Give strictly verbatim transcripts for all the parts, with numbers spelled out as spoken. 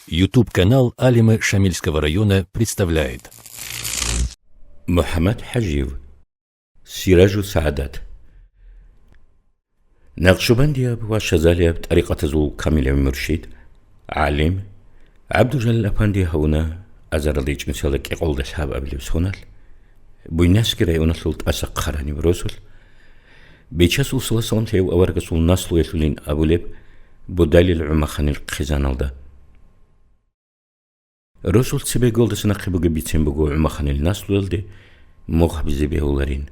YouTube-канал Алимы Шамильского района представляет. МухӀаммад ХӀажиев. Сиражу Саадат. Накъшубандияб ва шазалияб тӀарикъатазул камилав муршид, гӀалим ГӀабдужалил Апанди гьавуна азаралда ичӀнусиялда кӀикъоялда лъабабилеб соналъ, Буйнакский районалъул ТӀаса хъараниб росулъ, Бичасул саллаллагьу гӀалайгьи вассалам лъев аварагасул наслуялъулин абулеб Будалил ГӀумаханил хъизаналда. Росул цебеголдаса нахъе бугеб бицен буго ГӀумаханил наслуялде мугъ гьабизе бегьуларин.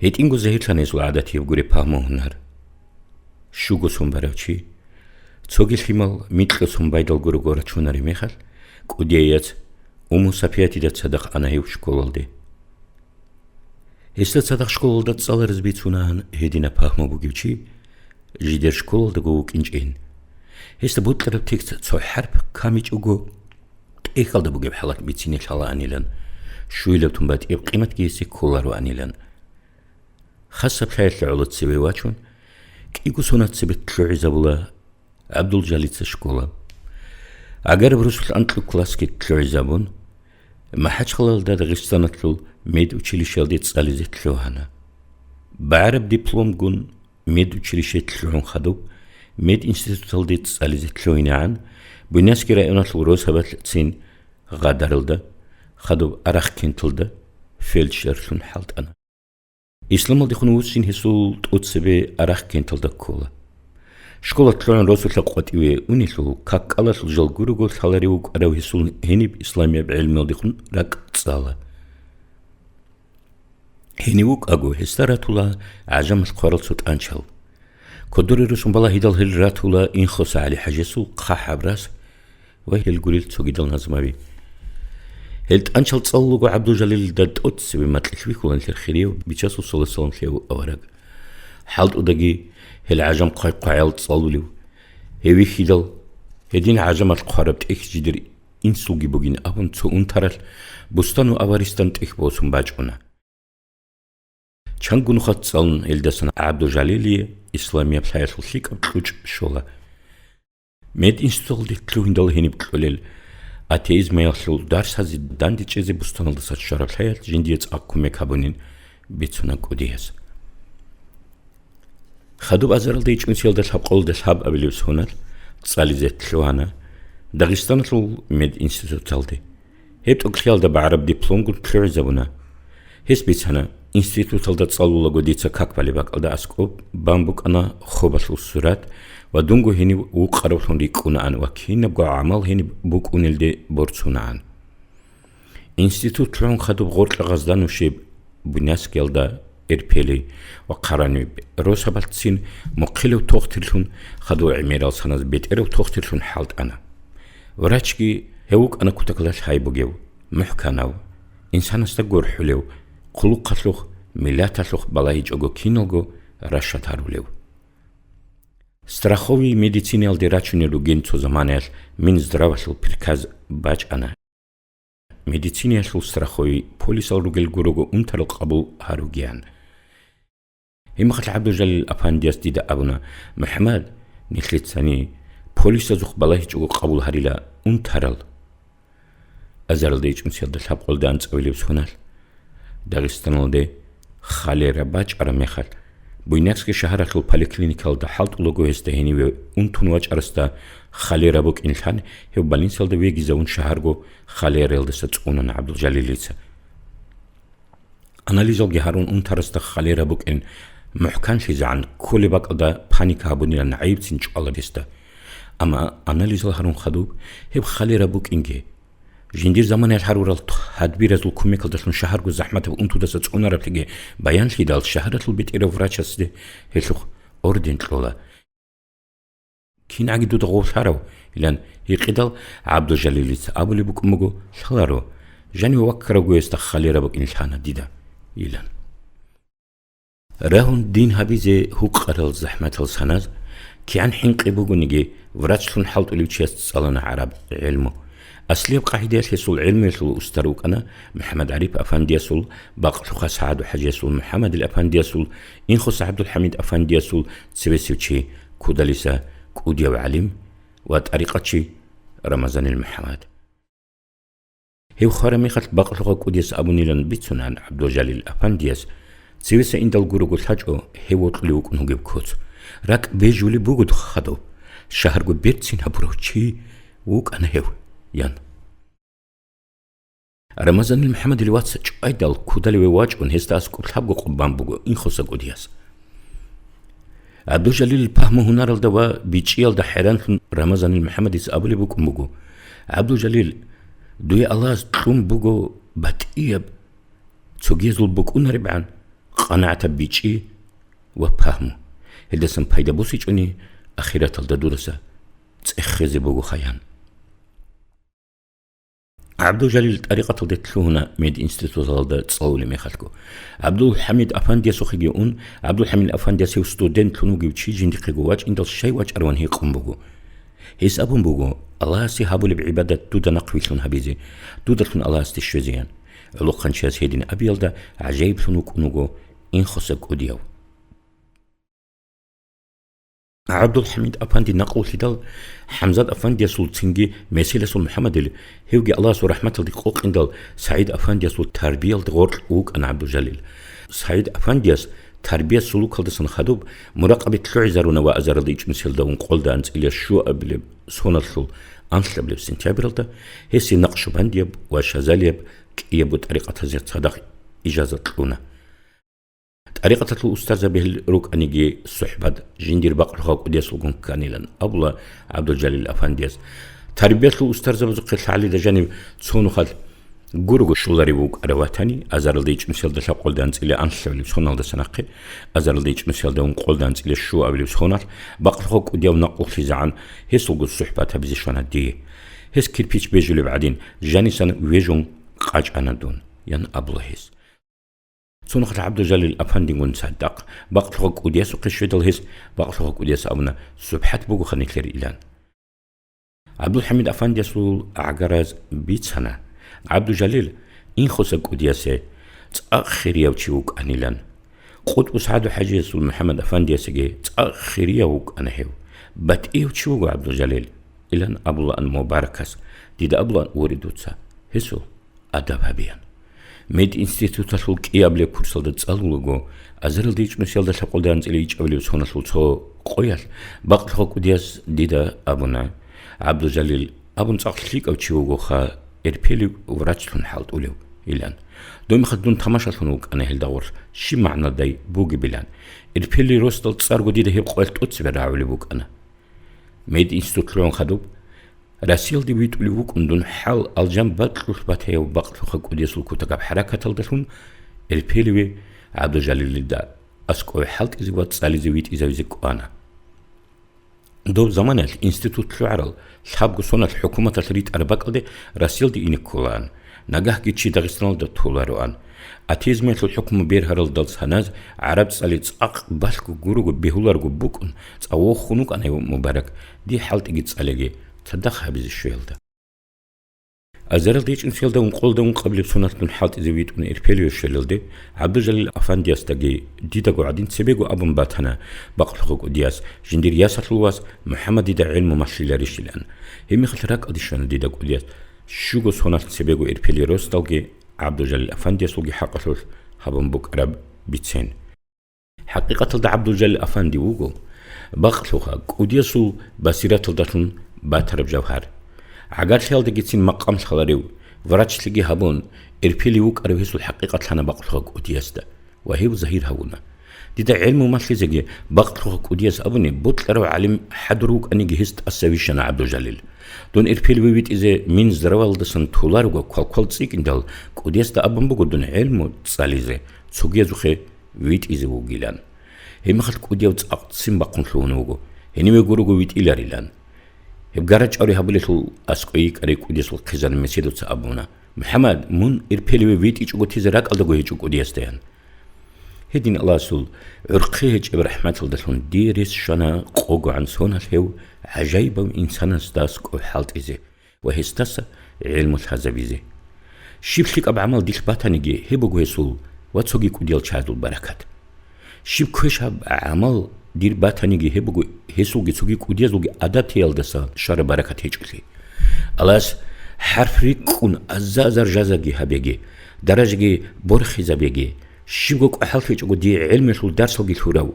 ГьитӀинго загьирлъана гьесул гӀадатияб гуреб пагьму-гьунар. Щуго сон барав чи, цоги лъимал микьго сон байдал гурого рачунареб мехалъ, кӀудияй яц Умму Сапиятида цадахъ ана гьев школалде. Гьесда цадахъ школалда цӀалараз бицунаан гьединаб пагьму бугев чи, жидер школалдаго вукӀинчӀин. Гьесда бокьараб текст цо хӀарп камичӀого, тӀехьалда бугеб хӀалат бицине лъалаанилан, щуйлаб тун батӀияб къиматги гьесие кколароанилан. Хасаб лъаялъе гӀоло цеве вачун, кӀиго соналъ цебе лъугӀизабула ГӀабдулжалилица школа. Агараб росулъ анкьго классги лъугӀизабун, МахӀачхъалаялда Дагъистаналъул медучилищеялде цӀализе лъугьана. БагӀараб дипломгун медучилище лъугӀун хадуб мединституталде цӀализе лъугьинегӀан, Буйнакский районалъул росабалъцин Гъадаралда, хадуб Арахкенталда фельдшерлъун хӀалтӀана. Исламалдехун вуссин гьесул тӀоцебе Арахкенталда ккола. Школа лъугӀун росулъа къватӀиве унелъул, каккалалъул жал гурого лъаларев вукӀарав гьесул гьениб исламияб гӀелмуялдехун ракӀ цӀала. Гьенив вукӀаго, гьесда ратула гӀажамалъ хъварал цо тӀанчал. Кодоре росун балагьидал гьел ратула Инхоса ГӀали-хӀажиясул хъахӀаб рас ва гьел гурел цогидал назмаби. Гьел тӀанчал цӀалулаго ГӀабдулжалилида тӀоцеве макьилъ вихьуланилъер хирияв Бичасул саллаллагьу гӀалайгьи вассалам лъев авараг. ХӀалтӀудаги гьел гӀажам хъвай-хъваял цӀалулев. Гьев вихьидал, гьедин гӀажамалъ хъвараб тӀехь жидер инсулги бугин абун, цо унтаралъ Бустану аваристан тӀехь босун бачӀуна. Чанго нухалъ цӀалун, гьелдасан ГӀабдулжалилие исламияб лъаялъул лъикӀаб кьучӀ щола. Мединституталде лъугьиндал гьениб кьолел атеизмаялъул дарсазе дандечӀезе Бустаналдаса щвараб лъаялъ жиндие цӀакъ кумек гьабунин бицуна кӀудияс. Хадуб азаралда ичӀнусиялда лъабкъолда лъабабилеб соналъ цӀализе лъугьана Дагъистаналъул мединституталде. Гьеб тӀокӀлъиялда багӀараб дипломгун лъугӀизабуна. Гьес бицана: «Институталда цӀалулаго дица как балеб бакӀалда аскӀоб бан букӀана хобалъул сурат ва дунго гьенив вукъаравлъун рикӀкӀунаан ва кинабго гӀамал гьениб букӀунелде борцунаан». Институт лъугӀун хадуб гъоркьа гъазда нушеб Буйнакскиялда Эрпели ва Хъараниб росабалъцин мухъилав тохтирлъун, хадур гӀемерал саназ бетӀерав тохтирлъун хӀалтӀана. Врачги гьев вукӀана кутакалда лъай бугев, мухӀканав, инсанасда гурхӀулев, хъулухъалъухъ, миллаталъухъ балагьичӀого киналго рашад гьарулев. Страховый медицинаялде рачунел ругин цо заманаялъ Минздравалъул приказ бачӀана. Медицинаялъул страховый полисал ругел гурого унтарал къабул гьаругеян. Гьебмехалъ ГӀабдулжалил афандияс дида абуна: «МухӀаммад, нилъецани полисазухъ балагьичӀого къабул гьарила унтарал». Азаралда ичӀнусиялда лъабкъолда анцӀабилеб соналъ Дагъистаналде холера бачӀараб мехалъ, Буйнакский шагьаралъул поликлиникалда хӀалтӀулаго гьесда гьениве унтун вачӀарасда холера букӀин лъан, гьев больницалда вегизавун шагьарго холераялдаса цӀунана ГӀабдулжалилица. Анализалги гьарун унтарасда холера букӀин мухӀканлъизегӀан кколеб бакӀалда паника гьабунилан гӀайибцин чӀвала гьесда. Амма анализал гьарун хадуб, гьеб холера букӀинги, жиндир заманаялъ гьарурал тадбиразул кумекалдалъун шагьарго захӀматаб унтудаса цӀунараблъиги баянлъидал, шагьаралъул бетӀерав врачасде гьелъухъ орден кьола. «КингӀаги дуда гъов лъарав?» — илан гьикъидал, ГӀабдулжалилица абулеб букӀун буго: «Лъаларо, жанив ваккаравго гьесда холера букӀин лъана дида», — илан. Рагьун дин гьабизе гьукъарал захӀматал саназ, кигӀан хӀинкъи бугониги, врачлъун хӀалтӀулев чияс цӀалана гӀараб гӀелму. Аслияб къагӀидаялъ гьесул гӀелмуялъул устар вукӀана МухӀаммад-ГӀариф афандиясул, Бакълъухъа СагӀаду-хӀажиясул, МухӀаммадил афандиясул, Инхоса ГӀабдулхӀамид афандиясул цевесев чи, Кудалиса кӀудияв гӀалим ва тӀарикъатчи Рамазанил МухӀаммад. Гьев хвараб мехалъ бакълъухъа кӀудияс абунилан бицунаан ГӀабдулжалил афандияс, цевеса индал гурого лъачӀо гьев вокьулев вукӀун вугеб куц. РакӀ бежулеб буго духъ хадуб. Шагьарго берцин гьабурав чи вукӀана гьев, – ян. Рамазанил МухӀаммадил вац чӀвайдал кудалеве вачӀун, гьесда аскӀоб лъабго къо бан буго Инхоса кӀудияс. ГӀабдулжалилил пагьму-гьунаралда ва бичӀчӀиялда хӀайранлъун Рамазанил МухӀаммадица абулеб букӀун буго: «ГӀабдулжалил, дуе Аллагьас кьун буго батӀияб, цогиязул букӀунаребгӀан къанагӀатаб бичӀчӀи ва пагьму. Гьелдасан пайда босичӀони, ахираталда дудаса цӀехезе бугоха», – ян. ГӀабдулжалил тӀарикъаталде лъугьуна мединституталда цӀалулеб мехалъго. ГӀабдулхӀамид афандиясухъеги ун, ГӀабдулхӀамид афандияс гьев студентлъун вугев чи жиндихъего вачӀиндал щай вачӀараван гьикъун буго. Гьес абун буго: «Аллагьасе гьабулеб гӀибадат дуда нахъвилълъун гьабизе, дудалъун Аллагьасде щвезеян». ГӀолохъанчияс гьедин абиялда гӀажаиблъун вукӀун вуго Инхоса кӀудияв. ГӀабдулхӀамид афанди накълулъидал, ХӀамзат афандиясул цинги Меселасул МухӀаммадил, гьевги Аллагьасул рахӀматалде къокъиндал, СагӀид афандиясул тарбиялде гъоркь вукӀана ГӀабдулжалил. СагӀид афандияс тарбия-сулукалдасан хадуб муракъабе лъугӀизаруна ва азаралда ичӀнусиялда ункъолда анцӀила щуабилеб соналъул анлъабилеб сентябралда гьесие накъшубандияб ва шазалияб кӀиябго тӀарикъатазе цадахъ ижазат кьуна. ТӀарикъаталъул устарзаби гьел рукӀаниги сухӀбат жиндир бакълъухъа кӀудиясулгун кканилан абула ГӀабдулжалил афандияс. Тарбиялъул устарзабазухъе лъагӀалида жанив цо нухалъ гурого щоларев вукӀарав ватани, азаралда ичӀнусиялда лъабкъолда анцӀила анлъабилеб соналдаса нахъе азаралда ичӀнусиялда ункъолда анцӀила щуабилеб соналъ бакълъухъа кӀудияв накълулъизегӀан гьесулго сухӀбат гьабизе щвана дие. Гьес кирпич бежулеб гӀадин, жанисан вежун къачӀана дун, – ян абула гьес. Цо нухалъ ГӀабдулжалил афандигун цадахъ бакълъухъа кӀудиясухъе щведал, гьес бакълъухъа кӀудияс абуна: «СубхӀат бугоха нилъер», – илан. ГӀабдулхӀамид афандиясул гӀагараз бицана: ГӀабдулжалил Инхоса кӀудиясе цӀакъ хирияв чи вукӀанилан. КъутӀбу СагӀаду ХӀажиясул МухӀаммад афандиясеги цӀакъ хирияв вукӀана гьев. «БатӀияв чи вуго ГӀабдулжалил», – илан абулаан Мубаракас, дида абулаан: «Воре дуца, гьесул адаб гьабеян». Мединституталъул кӀиабилеб курсалда цӀалулаго, азаралда ичӀнусиялда лъабкъолда анцӀила ичӀабилеб соналъул цо къоялъ бакълъухъа кӀудияс дида абуна: «ГӀабдулжалил абун цӀакъ лъикӀав чи вугоха, эрпелив врачлъун хӀалтӀулев», – илан. Дой мехалъ дун тамашалъун вукӀана гьелда гъорлъ щиб магӀнадай бугебилан. Эрпелие росдал цӀарго дида гьеб къоялъ тӀоцебе рагӀулеб букӀана. Мединститут лъугӀун хадуб, Россиялде витӀулев вукӀун дун хӀал алжан бакьулъ батаяв бакълъухъа кӀудиясул кутакаб хӀаракаталдалъун, эрпелеве ГӀабдулжалилида аскӀове хӀалтӀизе ва цӀализе витӀизавизе кӀвана. Доб заманаялъ институт лъугӀарал лъабго соналъ хӀукуматалъ ритӀараб бакӀалде Россиялде ине кколаан. Нагагьги чи Дагъистаналда толароан. Атеизмалъул хӀукму бергьаралдал саназ гӀараб цӀали цӀакъ балъго гурого бегьуларго букӀун, цӀа вохун вукӀана гьев Мубарак, дие хӀалтӀиги цӀалиги цадахъ гьабизе щвеялда. Азаралда ичӀнусиялда ункъолда ункъабилеб соналъ дун хӀалтӀизе витӀун эрпелеве щвелалде, ГӀабдулжалил афандиясдаги дидаго гӀадин цебего абун батана бакълъухъа кӀудияс, жиндир ясалъул вас МухӀаммад дида гӀелму малъиларищилан. Гьеб мехалъ ракӀалде щвана дида кӀудияс. Щуго соналъ цебего эрпелие росдалги ГӀабдулжалил афандиясулги хӀакъалъулъ гьабун букӀараб бицен. ХӀакъикъаталда ГӀабдулжалил афанди вуго бакълъухъа кӀудиясул басираталдалъун батараб жавгьар. ГӀагарлъиялдагицин макъам лъаларев, врачлъиги гьабун, эрпелев вукӀарав гьесул хӀакъикъат лъана бакълъухъа кӀудиясда ва гьев загьир гьавуна. Дида гӀелму малъизеги бакълъухъа кӀудияс абуни, бокьарав гӀалим хӀадур вукӀаниги гьес тӀаса вищана ГӀабдулжалил. Дун эрпелеве витӀизе Минздравалдасан толарого квалквал цӀикӀкӀиндал, кӀудиясда абун буго дун гӀелму цӀализе, цогиязухъе витӀизе вугилан. Гьебмехалъ кӀудияв цӀакъ ццин бахъун лъугьун вуго, гьениве гурого витӀиларилан. Гьеб гарачӀари гьабулелъул аскӀой йикӀарай кӀудиясул хъизан Меседовца абуна: «МухӀаммад, мун эрпелеве витӀичӀого тизе ракӀалдаго гьечӀо кӀудиясдаян». Гьедин Аллагьасул гӀурхъи гьечӀеб рахӀматалдалъун дие рес щвана къогогӀан соналъ гьев гӀажаибав инсанасда аскӀов хӀалтӀизе ва гьесдаса гӀелму лъазабизе. Щиб лъикӀаб гӀамал дилъ батаниги, гьеб буго гьесул ва цоги кӀудиял чагӀазул баракат. Щиб квешаб гӀамал дир батаниги, гьеб буго гьесулги цоги кӀудиязулги адаб теялдаса щвараб баракат гьечӀолъи. Аллагьас хӀарп рикӀкӀун аза-азар жазаги гьабеги, даражаги борхизабеги, щибго кӀвахӀаллъичӀого дие гӀелмуялъул дарсалги лъурав,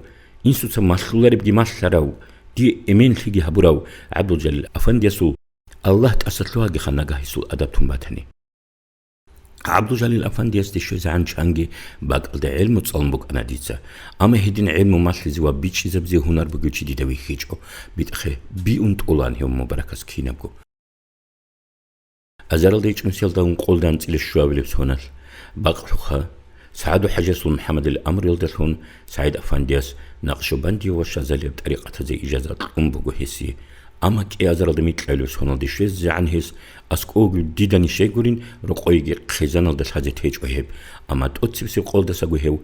инсуца малъуларебги малъарав, дие эменлъиги гьабурав ГӀабдулжалил афандиясул Аллагь тӀаса лъугьагиха нагагь гьесул адаб тун батани. ГӀабдулжалил афандиясде щвезегӀан чанги бакӀалда гӀелму цӀалун букӀана дица, амма гьедин гӀелму малъизе ва бичӀчӀизабизе гьунар бугев чи дида вихьичӀо, битӀахъе биун тӀолаан гьев мубаракас кинабго. Азаралда ичӀнусиялда ункъоялда анцӀила щуабилеб соналъ, бакълъуха, СагӀаду-хӀажиясул МухӀаммадил амруялдалъун СагӀид-афандияс Накъшубандияб ва Шазалияб тӀарикъатазе ижаза кьун буго гьесие. Амма кӀиазаралда микьабилеб соналде щвезегӀан гьес, аскӀовги дидани щайгурин, рокъойги хъизаналда лъазе течӀо гьеб, амма тӀоцебесеб къолдасаго гьев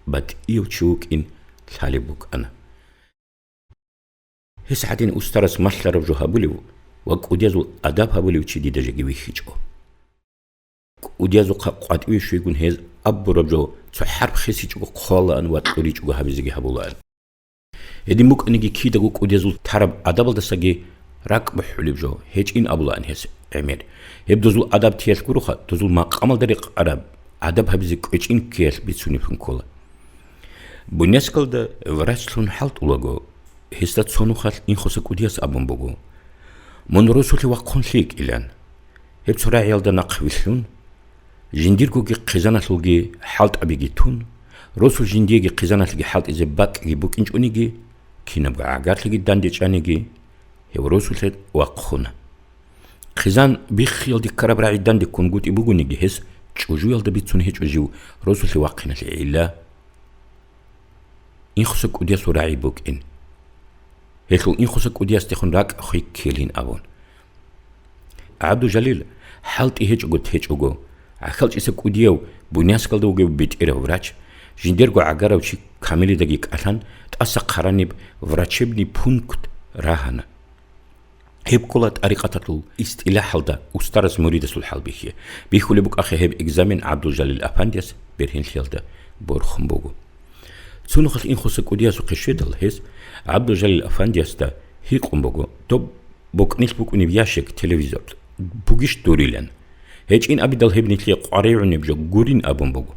батӀияв чи вукӀин лъалеб букӀана. Гьес гӀадин устарас малъараб жо гьабулев ва кӀудиязул адаб гьабулев чи дида жеги вихьичӀо. КӀудиязухъа къватӀиве щвейгун гьез абураб жо цо хӀарп хисичӀого хъвалаан ва кьуричӀого гьабизеги гьабулаан. Гьедин букӀаниги кидаго кӀудиязул тараб адабалдасаги ракӀ бухӀулеб жо гьечӀин абулаан гьес гӀемер. Гьеб дозул адаб тиялъ гуроха, дозул макъамалда рекъараб адаб гьабизе кӀвечӀин ккеялъ бицунеблъун ккола. Буйнакскалда врачлъун хӀалтӀулаго, гьесда цо нухалъ Инхоса кӀудияс абун буго: «Мун росулъе вахъун лъикӀилан». Гьеб цо рагӀиялда нахъ вилълъун, жиндиргоги хъизаналъулги хӀалтӀабиги тун, росул жиндиеги хъизаналъги хӀалтӀизе бакӀги букӀинчӀониги, кинабго гӀагарлъиги дандечӀаниги, гьев росулъе вахъуна. Хъизан биххиялде ккараб рагӀи дандеккунгутӀи бугониги, гьес чӀужуялда бицун гьечӀо жив росулъе вахъиналъе гӀилла. Инхоса кӀудиясул рагӀи букӀин. Гьелъул Инхоса кӀудиясдехун ракӀ хвей ккелин абун. ГӀабдужалил хӀалтӀи гьечӀого течӀого, гӀахьалчӀиса кӀудияв Буйнакскалда вугев бетӀерав врач, жиндирго гӀагарав чи Камилидаги кӀалъан, тӀаса хъараниб врачебный пункт рагьана. Гьеб ккола тӀарикъаталъул истилахӀалда устарас муридасул хӀалбихьи. Бихьулеб букӀахъе гьеб экзамен ГӀабдулжалил афандияс бергьенлъиялда борхун буго. Цо нухалъ Инхоса кӀудиясухъе щведал, гьес ГӀабдулжалил афандиясда гьикъун буго: «Доб бокӀнилъ букӀунеб ящик, телевизор, бугищ дурилан?» ГьечӀин абидал, гьеб нилъее къваригӀунеб жо гурин абун буго.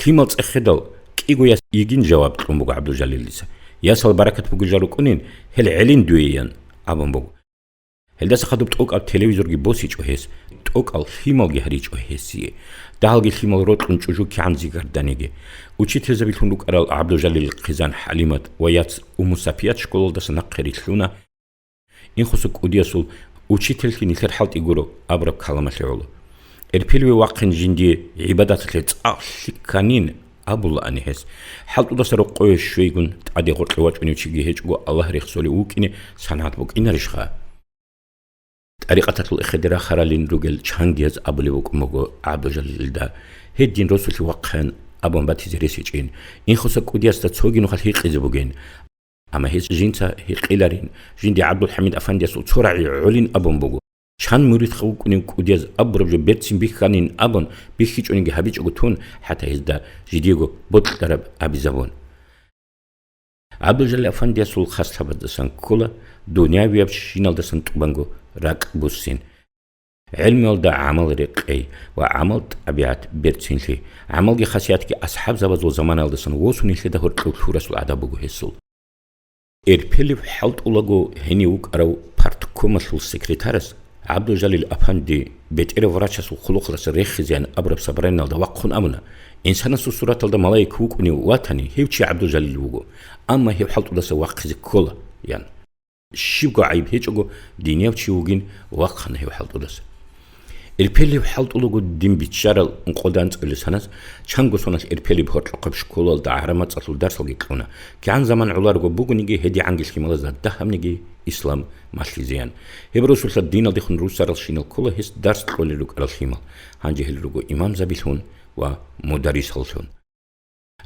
Лъимал цӀехедал, кӀиго яс йигин жаваб кьун буго ГӀабдулжалилица. «Ясал баракат бугеб жо рукӀунин, гьел гӀелин дуе», – ян абун буго. Гьелдаса хадуб тӀокӀаб телевизорги босичӀо гьес, тӀокӀал лъималги гьаричӀо гьесие. Дагьалги лъимал рокьун чӀужу кигӀан зигарданиги. Учительзабилъун рукӀарал ГӀабдужалил хъизан ХӀалимат ва яц Умму Сапият школалдаса нахъе рилълъуна. Инхоса кӀудиясул учительлъи нилъер хӀалтӀи гуро абураб каламалъе гӀоло. Эрпелеве вахъин жиндие гӀибадаталъе цӀакъ лъикӀ кканин абулаани гьес. ХӀалтӀудаса рокъове щвейгун, тӀаде гъоркье вачӀунев чиги гьечӀого Аллагь рехсолев вукӀине санагӀат букӀинарищха? ТӀарикъаталъул эхеде рахаралин ругел чангияз абулеб букӀун буго ГӀабдужалилда: «Гьедин росулъе вахъаян», – абун батизе рес гьечӀин. Инхоса кӀудиясда цоги нухалъ гьикъизе бугин. Амма гьес жинца гьикъиларин, жинде ГӀабдулхӀамид афандиясул цо рагӀи гӀолин абун буго. Чан муридха вукӀунев кӀудияз абураб жо берцин бихьанин абун, бихьичӀониги гьабичӀого тун, хӀатта гьезда жидего бокьараб абизабун. ГӀабдулжалил афандиясул хаслъабаздасан ккола дунявиябщиналдасан тӀубанго ракӀ буссин. ГӀелмуялда гӀамал рекъей ва гӀамал-тӀабигӀат берцинлъи, гӀамалги хасиятги асхӀабзабазул заманаялдасан восун нилъеда гьоркьов лъурасул гӀадаб буго гьесул. Эрпелев хӀалтӀулаго гьенив вукӀарав парткомалъул секретарас ГӀабдулжалил афанди бетӀерав врачасул хъулухъалъ рехизеян абураб собраниялда вахъун абуна: «Инсанасул сураталда малаик вукӀунев ватани, гьев чи ГӀабдулжалил вуго, амма гьев хӀалтӀудаса вахъизе ккола», – ян. Щибго гӀайиб гьечӀого, динияв чи вугин, вахъана гьев хӀалтӀудаса. Эрпелев хӀалтӀулаго дин биччарал ункъоялда анцӀила санас, чанго соналъ Эрпелеб гьоркьохъеб школалда гӀараб мацӀалъул дарсалги кьуна. КигӀан заман гӀоларого бугониги, гьедигӀанги лъималазда дагьабниги ислам малъизеян. Гьеб росулъа диналдехун русаралщинал ккола гьес дарс кьолел рукӀарал лъимал, гьанже гьел руго имамзабилъун ва мударрисаллъун.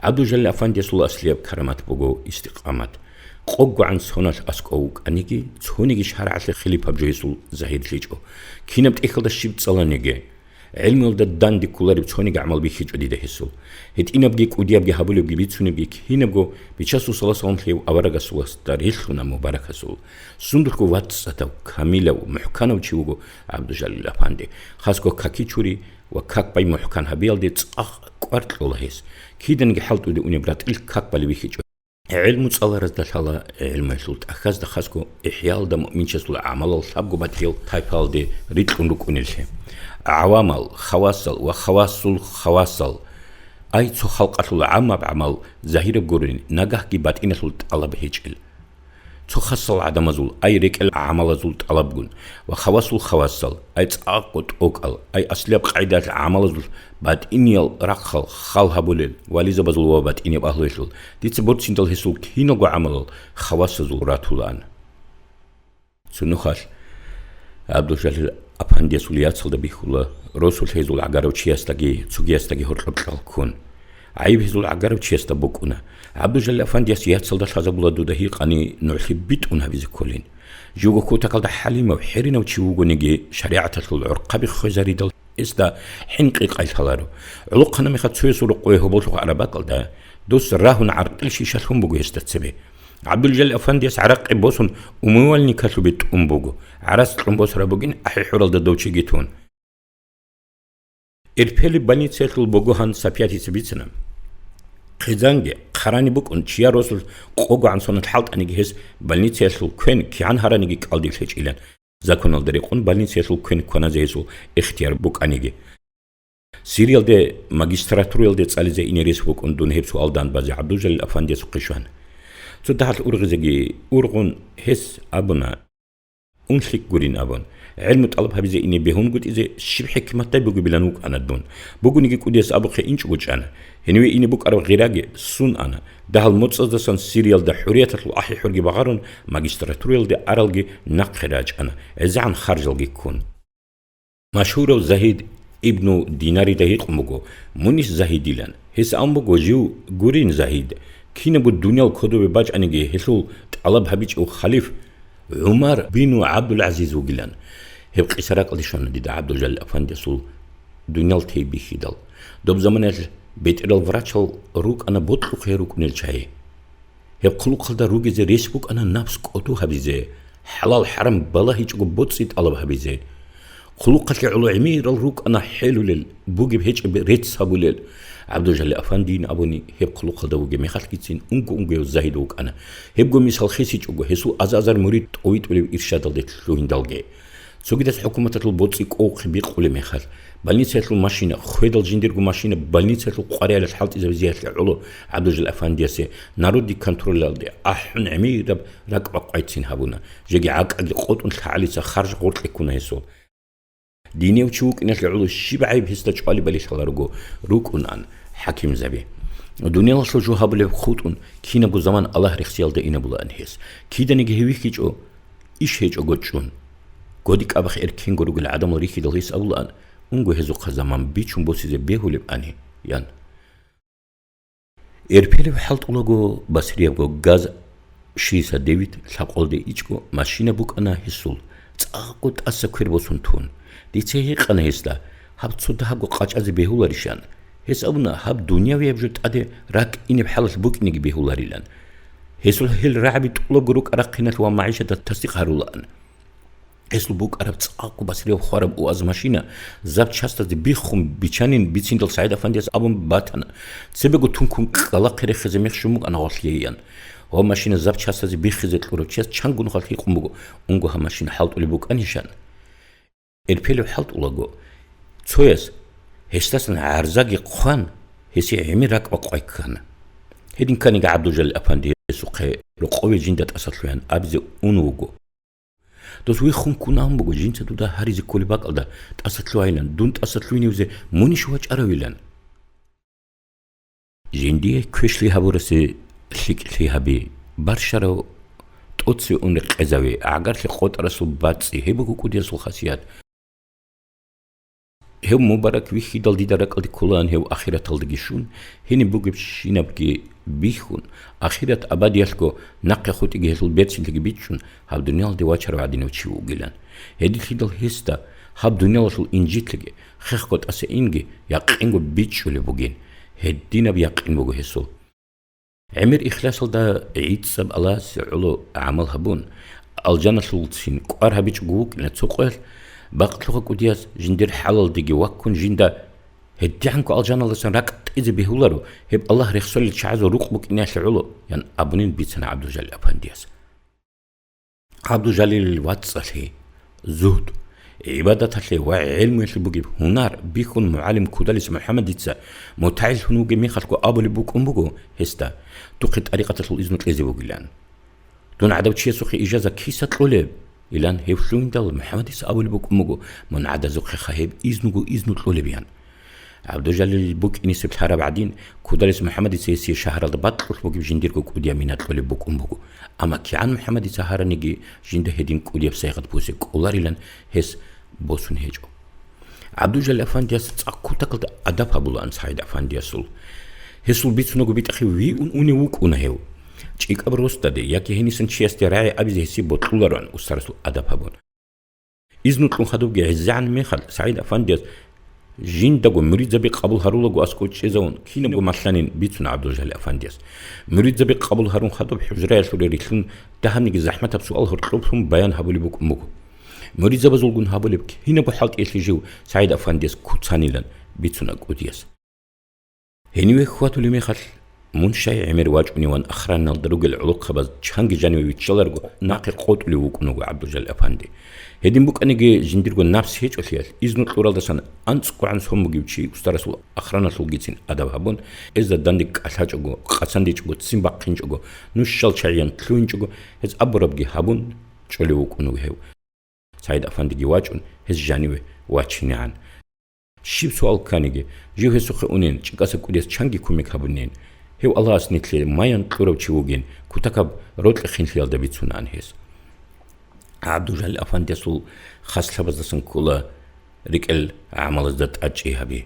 ГӀабдулжалил афандиясул аслияб карамат буго истикъамат. КъогогӀан соналъ аскӀов вукӀаниги, цониги шаргӀалъе хилипаб жо гьесул загьирлъичӀо. Кинаб тӀехьалда щиб цӀаланиги, ГӀилмуялда данде кколареб цониги гӀамал бихьичӀо дида гьесул. ГьитӀинабги кӀудиябги гьабулебги бицунебги кинабго Бичасул саллаллагьу гӀалайгьи вассаллам лъеяв аварагасул васда релълъуна мубаракасул. Сундулъго вацӀцӀадав, камилав, мухӀканав чи вуго ГӀабдужалил афанди. Хасго какичури ва как бай мухӀкан гьабиялде цӀакъ кӀвар кьола гьес. Киданиги хӀалтӀуде унеб ратӀил как балеб бихьичӀо. ГӀилму цӀаларазда лъала гӀилмуялъул тӀахьазда хасго ИхӀяалда муъминчиясул гӀамалал лъабго батӀиял тайпаялде рикьун рукӀунеллъи. ГӀавамал, хавасал ва хавасул хавасал. Ай цо халкъалъул гӀаммаб гӀамал загьираб гурин, нагагьги батӀиналъул тӀалаб гьечӀел. Цо хасал гӀадамазул, ай рекӀел гӀамалазул тӀалабгун, ва хавасул хавасал, ай цӀакъго тӀокӀал, ай аслияб къайдалъ гӀамалазул батӀиниял рахъал хал гьабулел, вализабазул ва батӀияб агьлуялъул, дица борциндал гьесул киналго гӀамалал хавасазул ратулаан. Цо нухалъ ГӀабдулжалил апандиясул яцалда бихьула, росулъ гьезул гӀагарав чиясдаги цогиясдаги гьоркьоб кьал ккун. ГӀайиб гьезул гӀагарав чиясда букӀуна. ГӀабдулжалил афандияс яцалда лъазабула дуда гьикъани нугӀлъи битӀун гьабизе кколин. Живго кутакалда хӀалимав, хӀеринав чи вугониги, шаригӀаталъул гӀорхъаби хвезаридал гьесда хӀинкъи къайлъаларо. ГӀолохъана мехалъ цоясул рокъове гьоболлъухъ араб бакӀалда, дос рагьун гӀаркьил шиша лъун буго гьесда цебе. ГӀабдулжалил афандияс гӀаракъи босун умывальникалъубе тӀун буго, гӀарац кьун босараб бугин ахӀи-хӀуралда дов чиги тун. Эрпелиб больницаялъул буго гьан Сапиятица бицана. Хъизанги, хъарани букӀун, чияр росулъ къогогӀан сонат хӀалтӀаниги гьес больницаялъул квен кигӀан гьараниги кӀалдиб лъечӀилан, законалда рекъон больницаялъул квен кваназе гьесул ихтияр букӀаниги. Сириялде магистратураялде цӀализе ине рес вукӀун дун гьеб суал данбазе ГӀабдулжалил афандиясухъе щвана. Цо дагьалъ ургъизеги ургъун, гьес абуна, ун лъикӀ гурин абун, гӀелму тӀалаб гьабизе ине бегьунгутӀизе щиб хӀикматдай бугебилан вукӀана дун. Бугониги кӀудияс абухъе инчӀого чӀана. Гьениве ине букӀараб гъираги сун ана. Дагьал моцӀаздасан Сириялда хӀурияталъул ахӀи-хӀурги багъарун, магистратураялде аралги нахъе рачӀана, гӀезегӀан харжалги ккун. Машгьурав Загьид ибну Динарида гьикъун буго, мунис Загьидилан. Гьес абун буго, жив гурин Загьид, кинабго дуниял кодобе бачӀаниги гьелъул тӀалаб гьабичӀев халиф ГӀумар бину ГӀабдул-ГӀазиз вугилан. Гьеб къиса ракӀалде щвана дида ГӀабдулжалил афандиясул дуниял тей бихьидал. Доб заманаялъ бетӀерал врачал рукӀана бокьухъе рукӀунел чагьи. Гьеб хъулухъалда ругезе рес букӀана напс кӀодо гьабизе, хӀалал-хӀарам балагьичӀого боцӀи тӀалаб гьабизе. Хъулухъалъе гӀоло гӀемерал рукӀана хӀелулел, бугеб гьечӀеб рецц гьабулел. ГӀабдулжалил афандийин абуни гьеб хъулухъалда вугеб мехалъгицин унго-унгояв Загьид вукӀана. Гьебго мисал хисичӀого, гьесул азар-азар мурид тӀовитӀулев иршадалде лъугьиндалги. Цогидас хӀукуматалъул боцӀи кӀовухъе бикъулеб мехалъ, больницаялъул машина, хведал жиндирго машина больницаялъул къваригӀелалъ хӀалтӀизабизеялъе гӀоло ГӀабдулжалил афандиясе народги контролалде ахӀун гӀемераб ракӀбакъвайцин гьабуна, жеги гӀакӀаги къотӀун лъагӀалица харж гъоркье ккуна гьесул. Динияв чи вукӀиналъе гӀоло щиб гӀайиб гьесда чӀвалебали лъаларого рукӀунан хӀакимзаби. Дуниялалъул жо гьабулеб хутӀун, кинабго заман Аллагь рехсиялда инабулаан гьес. Киданиги гьев вихьичӀо, иш гьечӀого чӀун. Годи-кӀабахъ эркенго ругел гӀадамал рихьидал гьес абулаан, унго гьезухъа заман бичун босизе бегьулеб ани, ян. Эрпелев хӀалтӀулаго, басриябго ГАЗ шестьдесят девять лъабкъолде ичӀго машина букӀана гьесул, цӀакъго тӀаса квер босун тун. Дица гьикъана гьесда, гьаб цо дагьабго къачӀазе бегьуларищан. Гьес абуна, гьаб дунявияб жо тӀаде ракӀ инеб хӀалалъ букӀинеги бегьуларилан. Гьесул гьел рагӀаби тӀулаго рукӀа-рахъиналъ ва магӀишаталъ тасдикъ гьарулаан. Гьесул букӀараб цӀакъго басрияб хвараб УАЗ машина запчастазе биххун бичанин бициндал СагӀид-афандияс абун батана, цебего тункун кӀкӀалахъе рехизе мех щун букӀана гъолъ гьейан. Гьаб машина запчастазе биххизе кьурав чияс чанго нухалъ гьикъун буго, унго гьаб машина хӀалтӀулеб букӀанищан. Эрпелев хӀалтӀулаго, цояс гьесдасан гӀарзаги хъван, гьесие гӀемер ракӀ бакъвай ккана. Гьедин кканиги ГӀабдулжалил-афанди гьесухъе рокъове жинда тӀасалъугьан абизе ун вуго. Дос виххун ккун абун буго, жинца дуда гьаризе кколеб бакӀалда тӀасалъугьайилан, дун тӀасалъугьиневзе мунищ вачӀаравилан? Жиндие квешлъи гьабурасе лъикӀлъи гьаби, барщарав тӀоцеве ун рекъезаве, гӀагарлъи къотӀарасул бацӀцӀи, гьеб буго кӀудиясул хасият. Гьев мубарак вихьидал дида ракӀалде кколаан гьев ахираталдаги щун, гьениб бугебщинабги бихьун, ахират абадиялъго нахъе хутӀиги гьелъул берцинлъиги бичӀчӀун, гьаб дуниялде вачарав гӀадинав чи вугилан. Гьединлъидал гьесда Гьаб дуниялалъул инжитлъиги, хехго тӀаса инги якъинго бичӀчӀулеб бугин, гьединаб якъин буго гьесул. ГӀемер ихласалда гӀицӀаб Аллагьасе гӀоло гӀамал гьабун, алжаналъулцин кӀвар гьабичӀого вукӀина цо къоялъ, бакълъугъа кӀудияс жиндир хӀалалдеги ваккун жинда гьедигӀанго алжаналдасан ракӀ тӀизе бегьуларо, гьеб Аллагь рехсолел чагӀазул рукъ букӀиналъе гӀоло, ян абунин бицана ГӀабдужалил афандияс. ГӀабдужалилил вацӀцӀалъи, зугьд, гӀибадаталъе ва гӀелмуялъе бугеб гьунар бихьун, мугӀалим Кудалис МухӀаммадица мутагӀиллъун вугеб мехалъго абулеб букӀун буго гьесда, духъе тӀарикъаталъул изну кьезе вугилан. Дун гӀадав чиясухъе ижаза киса кьолеб? Илан гьев лъугьиндал, МухӀаммадица абулеб букӀун буго, мун гӀадазухъеха гьеб изнуго изну кьолеб, ян. ГӀабдужалил букӀинисеб лъараб гӀадин, Кудалис МухӀаммадица гьесие шагьаралда бакьулъ бугеб жиндирго кӀудияб минат кьолеб букӀун буго. Амма кигӀан МухӀаммадица гьараниги, жинда гьедин кӀудияб сайгъат бусе кӀоларилан гьес босун гьечӀо. ГӀабдужалил афандияс цӀакъ кутакалда адаб гьабулаан СагӀид афандиясул. Гьесул бицунаго битӀахъе виун унев вукӀуна гьев. ЧӀикӀаб росдаде яги гьенисан чиясде рагӀи абизе гьесие бокьулароан устарасул адаб гьабун. Изну кьун хадубги гӀезегӀан мехалъ, СагӀид афандияс жиндаго муридзаби къабул гьарулаго аскӀов чӀезавун, кинабго малъанин бицун ГӀабдулжалил афандияс. Муридзаби къабул гьарун хадуб, хӀужраялъуре рилълъун, дагьабниги захӀматаб суал гьоркьоблъун баян гьабулеб букӀун буго. Муридзабазулгун гьабулеб кинабго хӀалтӀиялъе жив СагӀид афандияс куцанилан бицун кӀудияс. Гьениве хьвадулеб мехалъ, мун щай гӀемер вачӀуневан охраналда ругел гӀолохъабаз чанги жаниве виччаларго, нахъе къотӀулев вукӀун вуго ГӀабдулжалил афанди. Гьедин букӀаниги, жиндирго напс гьечӀолъиялъ, изну кьуралдасан анцӀгогӀан сон бугев чи устарасул охраналъулгицин адаб гьабун, гьезда данде кӀалъачӀого, къацандичӀого, ццин бахъинчӀого, нушал чагӀиян лъугьинчӀого, гьез абурабги гьабун, чӀолев вукӀун вуго гьев. СагӀид афандиги вачӀун, гьез жаниве вачинегӀан. Щиб суал кканиги, жив гьесухъе унин, чӀикӀаса кӀудияс чанги кумек гьабунин. Гьев Аллагьас нилъее маян кьурав чи вугин, кутакаб рокьи-хинлъиялда бицунаан гьес. ГӀабдужалил афандиясул хаслъабаздасан ккола рикӀкӀел гӀамалазда тӀадчӀи гьаби.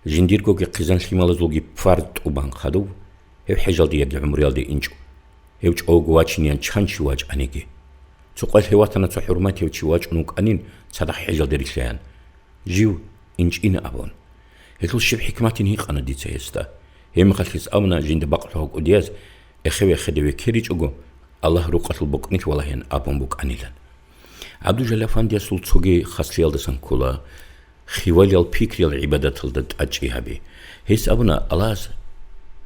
Жиндиргоги хъизан-лъималазулги парз тӀубан хадув, гьев хӀежалде яги гӀумруялде инчӀо. Гьев чӀого вачинеян чан чи вачӀаниги. Цо къоялъ гьев ватана цо хӀурматияв чи вачӀун вукӀанин, цадахъ хӀежалде рилълъаян. Жив инчӀина абун. Гьелъул щиб хӀикматин гьикъана дица гьесда. Гьеб мехалъ гьес абуна жинда бакълъугьа кӀудияз, эхе-вехеде векеричӀого, Аллагь рукъалъул бокӀнилъ валагьин абун букӀанилан. ГӀабдужалил афандиясул цоги хаслъиялдасан ккола хивалиял пикриял гӀибадаталда тӀадчӀи гьаби. Гьес абуна, Аллагьас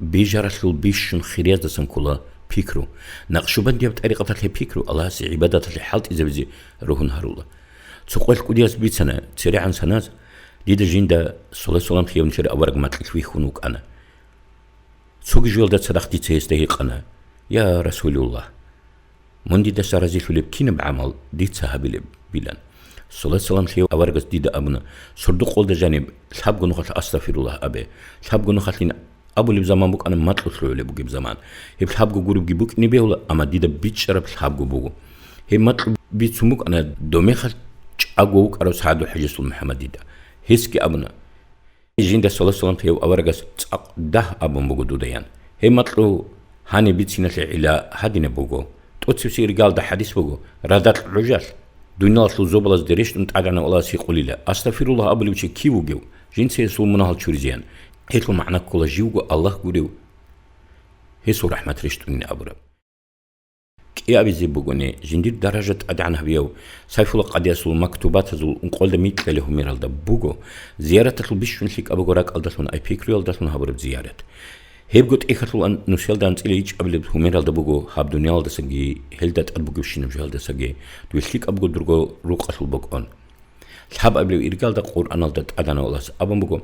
бижаралъул бищун хирияздасан ккола пикру. Накъшубандияб тӀарикъаталъе пикру Аллагьасе гӀибадаталъе хӀалтӀизабизе ругьун гьарула. Цо къоялъ кӀудияс бицана, церегӀан саназ, дида жинда саллаллагьу гӀалайгьи вассаллам лъиявнилъер авараг макьилъ вихьун вукӀана. Цоги жоялда цадахъ дица гьесда гьикъана: «Я Расулуллагь, мун дидаса разилъулеб кинаб гӀамал дица гьабилеб?» — билан. Саллаллагьу гӀалайгьи вассаллам лъиявнилъер аварагас дида абуна: «Сордо-къолда жаниб лъабго нухалъ астагъфируллагь абе. Лъабго нухалъин абулеб заман букӀана макьу лъугӀулеб бугеб заман. Гьеб лъабго гуребги букӀине бегьула, амма дида бичӀчӀараб лъабго буго. Гьеб макьу бицун букӀана дов мехалъ чӀаго вукӀарав СагӀадул ХӀажиясул МухӀаммадида». Гьесги абуна: «Жинда саллаллагьу гӀалайгьи вассаллам лъиявнилъер аварагас цӀакъ дагь абун буго дуда», — ян. Гьеб макьу гьаниб бицинеялъе гӀилла гьадинаб буго. ТӀоцебесеб иргаялда хӀадис буго: «Радакь гӀужалъ, дуниялалъул зобалазде рещтӀун ТӀадегӀанав Аллагьас гьикъулила: „Астагъфируллагь абулев чи кив вугев, жинца гьесул мунагьал чуризеян?“ Гьелъул магӀна ккола живго Аллагь гурев, гьесул рахӀмат рещтӀунин абураб». КӀиабизе бугони, жиндир даража тӀадегӀан гьабияв Сайфулла къадиясул мактубатазул ункъоялда микьалъе гьумералда буго, зияраталъул бищун лъикӀаб буго ракӀалдалъун ай пикруялдалъун гьабураб зиярат. Гьебго тӀехьалъулан нусиялда анцӀила ичӀабилеб гьумералда буго гьаб дуниялалдасаги гьелда тӀад бугебщинаб жоялдасаги дуе лъикӀаб буго дурго рукъалъул бокӀон. Лъабабилеб иргалда Къуръаналда ТӀадегӀанав Аллагьас абун буго,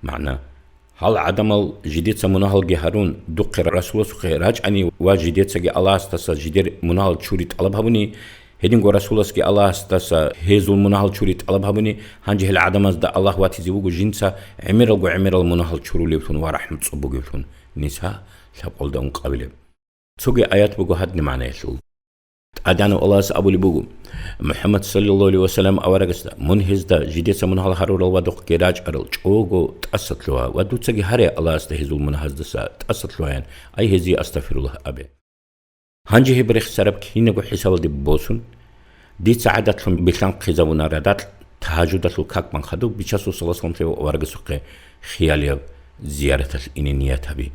магӀна: «Гьал гӀадамал жидеца мунагьалги гьарун, духъе Расуласухъе рачӀани ва жидецаги Аллагьасдаса жидер мунагьал чури тӀалаб гьабуни, гьединго Расуласги Аллагьасдаса гьезул мунагьал чури тӀалаб гьабуни, гьанже гьел гӀадамазда Аллагь ватизе вуго жинца гӀемералго гӀемерал мунагьал чурулевлъун ва рахӀму цӀоб бугевлъун». Ниса лъабкъоялда ункъабилеб. Цоги аят буго гьадинаб магӀнаялъул. ТӀадегӀанав Аллагьас абулеб буго: «МухӀаммад саллаллагьу гӀалайгьи вассаллам аварагасда, мун гьезда жидеца мунагьал гьарурал ва духъе рачӀарал чӀого тӀаса лъугьа ва дуцаги гьаре Аллагьасда гьезул мунагьаздаса тӀаса лъугьаян, ай гьезие астагъфируллагь абе. Гьанже гьеб рехсараб кинабго хӀисабалде босун, дица гӀадатлъун билълъанхъизабуна радакь Тагьажудалъул как бан хадуб Бичасул саллаллагьу гӀалайгьи вассаллам лъев аварагасухъе хиялияб зияраталъ ине ният гьабе.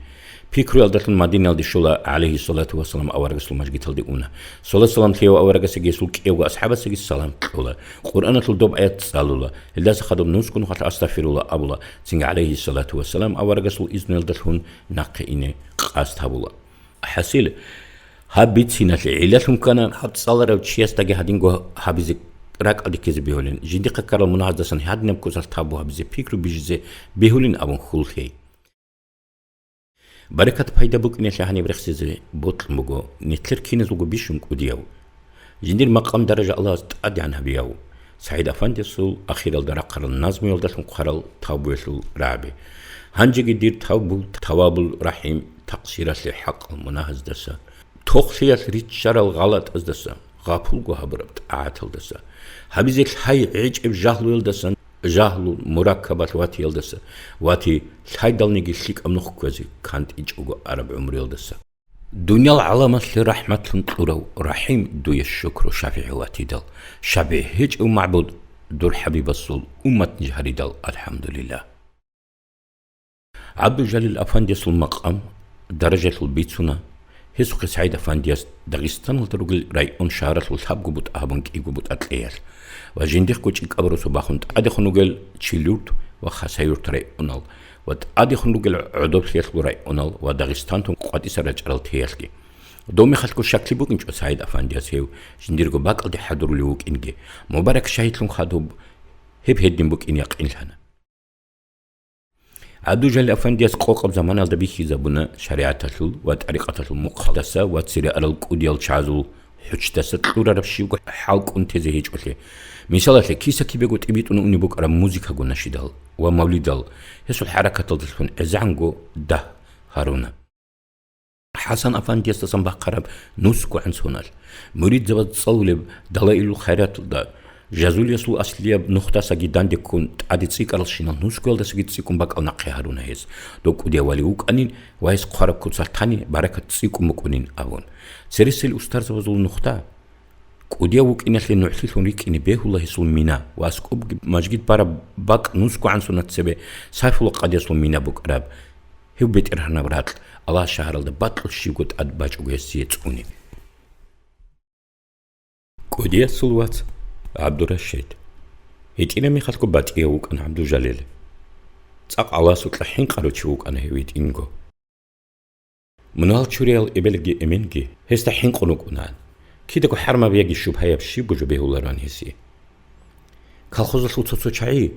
Пикруялдалъун Мадинаялде щола, гӀалайгьиссалату вассалам, аварагасул мажгиталде уна. Саллаллагьу гӀалайгьи вассаллам лъев аварагасеги гьесул кӀевго асхӀабасеги салам кьола. Къуръаналъул доб аят цӀалула. Гьелдаса хадуб нусго нухалъ астагъфирулла абула. Цинги, гӀалайгьиссалату вассалам, аварагасул изнуялдалъун нахъе ине къасд гьабула. ХӀасил, гьаб бициналъе гӀиллалъун ккана гьаб цӀаларав чиясдаги гьадинго гьабизе ракӀалде ккезе бегьулин, жиндихъа ккарал мунагьаздасан гьадинаб куцалъ тавбу гьабизе, пикру бижизе бегьулин абун хьул лъей. Баракат пайда букӀиналъе гьаниб рехсезе бокьун буго, нилъер киназулго бищун кӀудияв, жиндир макъам-даража Аллагьас тӀадегӀан гьабияв СагӀид-афандиясул ахиралда рахъарал назмуялдалъун хъварал тавбуялъул рагӀаби. Гьанжеги дир тавбу, тавабул рахӀим, такъсиралъе хӀакъал мунагьаздаса, тохлъиялъ риччарал гъалатӀаздаса, гъапулго гьабураб тӀагӀаталдаса, гьабизе лъай гӀечӀеб жагьлуялдасан, жагьлул мураккабалъ ватиялдаса, вати лъайдалниги лъикӀаб нух кквезе кантӀичӀого араб гӀумруялдаса. Дуниял гӀаламалъе рахӀматлъун кьурав РахӀим, дуе шукру, ШафигӀи ватидал, шабигӀ гьечӀев магӀбуд, дур хӀабибасул уммат ниж гьаридал, алхӀамдулиллагь. ГӀабдулжалил афандиясул макъам, даражалъул бицуна гьесухъе СагӀид-афандияс Дагъистаналда ругел район шагьаралъул лъабго бутӀа гьабун кӀиго бутӀа кьеялъ ва жиндихъго ЧӀикӀабурусу бахун тӀадехун ругел Чилюрт ва Хасавюрт районал ва тӀадехун ругел ГӀодоблъиялъул районал ва Дагъистантун къватӀиса рачӀарал теялъги. Дов мехалъго щаклъи букӀинчӀо СагӀид-афандияс гьев жиндирго бакӀалде хӀадурулев вукӀинги, мубарак шагьидлъун хадуб гьеб гьедин букӀин якъинлъана. ГӀабдулжалил афандияс къокъаб заманалда бихьизабуна шаригӀаталъул ва тӀарикъаталъул мухъалдаса ва цере арал кӀудиял чагӀазул хӀучдаса кьурараб щибго хӀалкӀун тезе гьечӀолъи. Мисалалъе, киса-кибего тӀибитӀун унеб букӀараб музыкаго нашидал ва мавлидал, гьесул хӀаракаталдалъун гӀезегӀанго дагь гьаруна. ХӀасан-афандиясдасан бахъараб нусгогӀан соналъ, муридзабаз цӀалулеб Далаилул хайраталда, Жазулиясул аслияб нухдасаги данде ккун, тӀаде цӀикӀкӀаралщинал нусгоялдасаги цӀикӀкӀун бакӀал нахъе гьаруна гьес. Дов кӀудияв вали вукӀанин ва гьес хъвараб куцалъ тани баракат цӀикӀкӀун букӀунин абун. Цересел устарзабазул нухда кӀудияв вукӀиналъе нугӀлъилъун рикӀкӀине бегьула гьесул мина ва аскӀобги мажгит бараб бакӀ нусгогӀан сонат цебе Сайфулла къадиясул мина букӀараб. Гьев бетӀергьанаб ракь Аллагь шагьаралда бакьулъ щибго тӀад бачӀого гьесие цӀуни. КӀудиясул вац ГӀабдурашид. ГьитӀинаб мехалъго батӀияв вукӀана ГӀабдужалил. ЦӀакъ Аллагьасукьа хӀинкъарав чи вукӀана гьев гьитӀинго. Мунагьал чураял эбелги эменги гьесда хӀинкъун рукӀунаан. Кидаго хӀармаб яги шубгьаяб щибго жо бегьулароан гьесие. Колхозалъул цо-цо чагӀи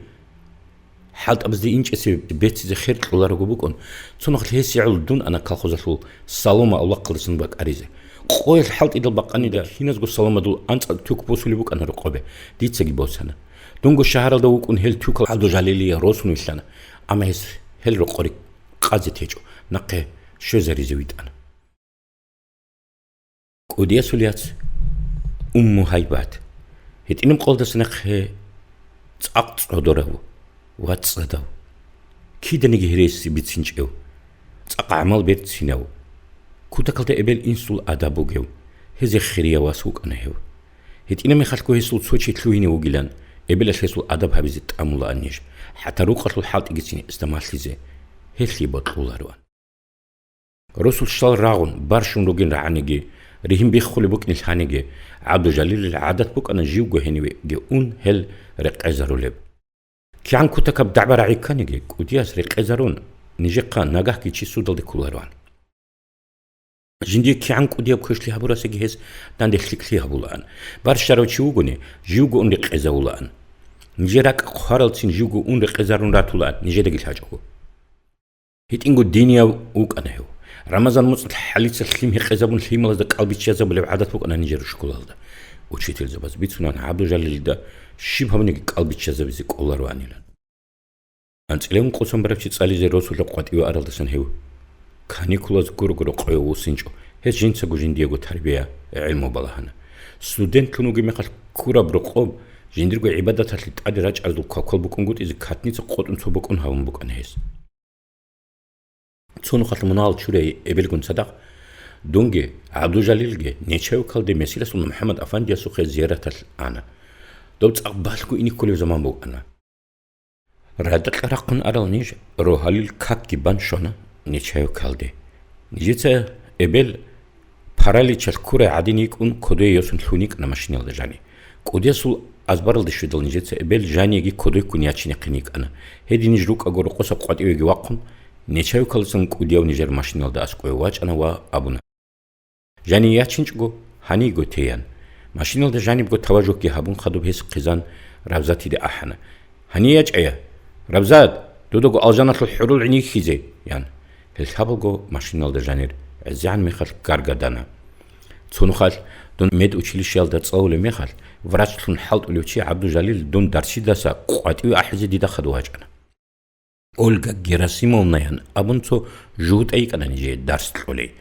хӀалтӀабазде инчӀесе беццизе хер кьоларого букӀун, цо нухалъ гьесие гӀоло дун ана колхозалъул Салома авлахъалдасан бакӀаризе. Къоялъ хӀалтӀидал бакъанида киназго Саломадул анцӀа тюк босулеб букӀана рокъобе, дицаги босана. Дунго шагьаралда вукӀун гьел тюкал ГӀабдужалилие росун вилълъана, амма гьес гьел рокъори къазе течӀо, нахъе щвезаризе витӀана. КӀудиясул яц Умму Гьайбат. ГьитӀинаб къолдаса нахъе цӀакъ цӀодорав ва цӀадав, киданиги гьереси бицинчӀев, цӀакъ гӀамал берцинав, кутакалда эбел-инсул адаб бугев, гьезие хирияв вас вукӀана гьев. ГьитӀинаб мехалъго гьесул цо чи лъугьине вугилан, эбелалъ гьесул адаб гьабизе тӀамулаан ниж, хӀатта рукъалъул хӀалтӀигицин гьесда малъизе гьелъие бокьулароан. Росул щал рагъун, барщун ругин рагӀаниги, ригьин биххулеб букӀин лъаниги, ГӀабдужалилил гӀадат букӀана живго гьенивеги ун гьел рекъезарулеб. КигӀан кутакаб дагӀба-рагӀи кканиги, кӀудияс рекъезарун, нижехъа нагагьги чи судалде кколароан. Жиндие кигӀан кӀудияб квешлъи гьабурасеги гьес данде лъикӀлъи гьабулаан. Барщарав чи вугони, живго ун рекъезавулаан. Нижер ракӀ хъваралцин живго ун рекъезарун ратулаан, нижедаги лъачӀого. ГьитӀинго динияв вукӀана гьев. Рамазан муцӀалъ хӀалица лъим гьекъезабун, лъималазда кӀал биччазабулеб гӀадат букӀана нижер школалда. Учительзабаз бицунаан ГӀабдужалилида щиб гьабуниги кӀал биччазабизе кӀолароанилан. АнцӀила ункъо сон бараб чи цӀализе росулъа къватӀиве аралдасан гьев каникулаз гурого рокъове вуссинчӀо, гьес жинцаго жиндиего тарбия, гӀилму балагьана. Студентлъун вугеб мехалъ ккураб рокъоб жиндирго гӀибадаталъе тӀаде рачӀарзул кваквал букӀунгутӀизе катница къотӀун цо бокӀун гьавун букӀана гьес. Цо нухалъ мунагьал чурай эбелгун цадахъ, дунги, ГӀабдужалилги нечаевкалде Месиласул МухӀаммад-афандиясухъе зияраталъ ана. Доб цӀакъ балъго ине кколеб заман букӀана. Радакь рахъун арал ниж рогьалил какги бан щвана Нечаевкалде. Нижеца эбел параличалъ ккурай гӀадин йикӀун кодое йосун лъун йикӀана машиналда Жани. КӀудиясул азбаралде щведал нижеца эбел Жаниеги кодойккун ячинехъин йикӀана. Гьедин ниж рукӀаго рокъосаб къватӀивеги вахъун, Нечаевкалдасан кӀудияв нижер машиналда аскӀове вачӀана ва абуна: «Жани ячинчӀого, гьанийго теян». Машиналда жанибго таважухъги гьабун хадуб гьес хъизан Равзатиде ахӀана. «Гьание ячӀая, Равзат, дудаго алжаналъул хӀурул гӀин йихьизе», – ян. Гьел лъабалго машиналда жанир гӀезегӀан мехалъ гаргадана. Цо нухалъ, дун медучилищеялда цӀалулеб мехалъ, врачлъун хӀалтӀулев чи ГӀабдужалил дун дарсидаса къватӀиве ахӀизе дида хадув вачӀана. Ольга Герасимовнаян абун цо жугьутӀа йикӀана нижее дарс кьолей.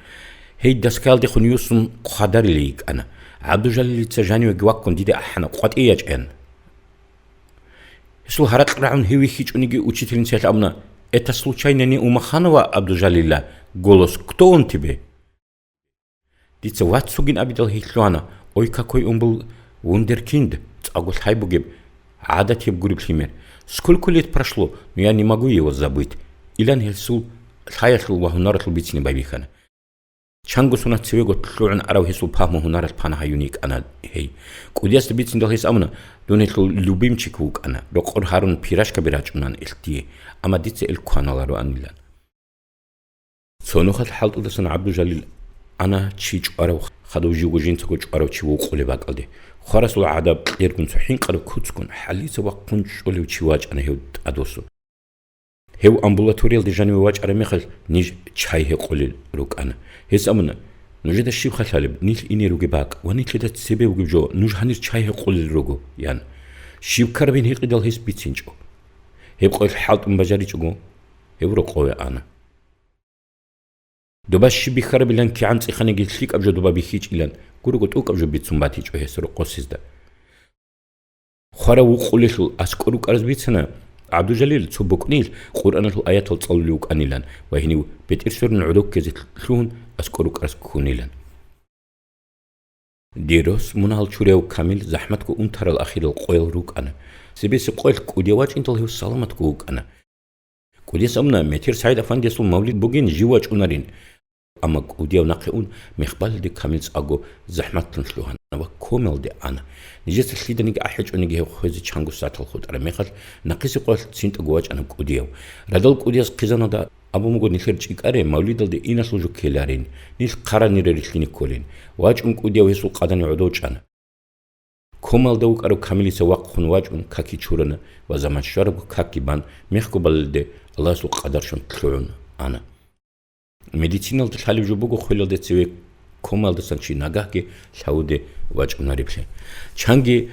Гьей доскаялдехун юсун хъвадарилей йикӀана. ГӀабдужалилица жанивеги ваккун диде ахӀана, къватӀие ячӀаян. Гьесул гьаракь рагӀун гьев вихьичӀониги учительницаялъ абуна: «Это случайно не у Маханова Абдужалила голос? Кто он тебе?» Дица вац вугин абидал гьей лъугьана: «Ой, какой он был вундеркинд, цӀакъго лъай бугеб, гӀадатияб гуреб лъимер. Сколько лет прошло, но я не могу его забыть», – илан гьесул лъаялъул ва гьунаралъул бицине байбихьана. Чанго соналъ цевего лъугӀун арав гьесул пагьму-гьунаралъ пана гьаюн йикӀана гьей. КӀудиясда бициндал гьес абуна: «Дун гьелъул любимчик вукӀана, рокъор гьарун пирашкаби рачӀунан илъ дие, амма дица ил кваналароанилан». Цо нухалъ хӀалтӀудасан ГӀабдужалил ана чи чӀварав, хадув живго жинцаго чӀварав чи вукъулеб бакӀалде. Хварасул гӀадаб кьергун цо хӀинкъараб куцгун, хӀалица вахъун чӀолев чи вачӀана гьев тӀадвуссун. Гьев амбулаториялде жаниве вачӀараб мехалъ, ниж чай гьекъолел рукӀана. Гьес абуна: «Нужеда щиб хал гьалеб, нилъ ине ругеб бакӀ ва нилъеда цебе вугеб жо, нуж гьанир чай гьекъолел руго», – ян. Щиб ккарабин гьикъидал гьес бицинчӀо. Гьеб къоялъ хӀалтӀун бажаричӀого, гьев рокъове ана. Доба щиб бихьарабилан кигӀан цӀиханиги лъикӀаб жо доба бихьичӀилан, гурого тӀокӀаб жо бицун батичӀо гьес рокъосезда. Хварав вукъулелъул аскӀор рукӀараз бицана ГӀабдужалил цо букӀнилъ Къуръаналъул аятал цӀалулев вукӀанилан ва гьенив бетӀер сверун гӀодов ккезе лъугьун аскӀор рукӀараз ккунилан. Дир рос мунагьал чурав Камил захӀматго унтарал ахирал къоял рукӀана. Цебесеб къоялъ кӀудияв вачӀиндал гьев саламатго вукӀана. КӀудияс абуна, метер СагӀид-афандиясул мавлид бугин, жив вачӀунарин. Амма кӀудияв нахъе ун, мехбалде Камил цӀакъго захӀматлъун лъугьана ва комалде ана. Нижеца лъиданиги ахӀичӀониги гьев хвезе чанго сатал хутӀараб мехалъ, нахъисеб къоялъ цинтӀаго вачӀана кӀудияв. Радал кӀудияс хъизаналда абун буго нилъер чӀикӀаре мавлидалде иналъул жо ккеларин, нилъ хъаранира рилълъине кколин. ВачӀун кӀудияв гьесул къадани гӀодов чӀана. Комалда вукӀарав Камилица вахъун вачӀун каки чурана ва заман щварабго какги бан мехго балелде Аллагьасул къадар щун лъугӀун ана. Медициналда лъалеб жо буго хвелалде цеве комалдасан чи нагагьги лъавуде вачӀунареблъи. Чанги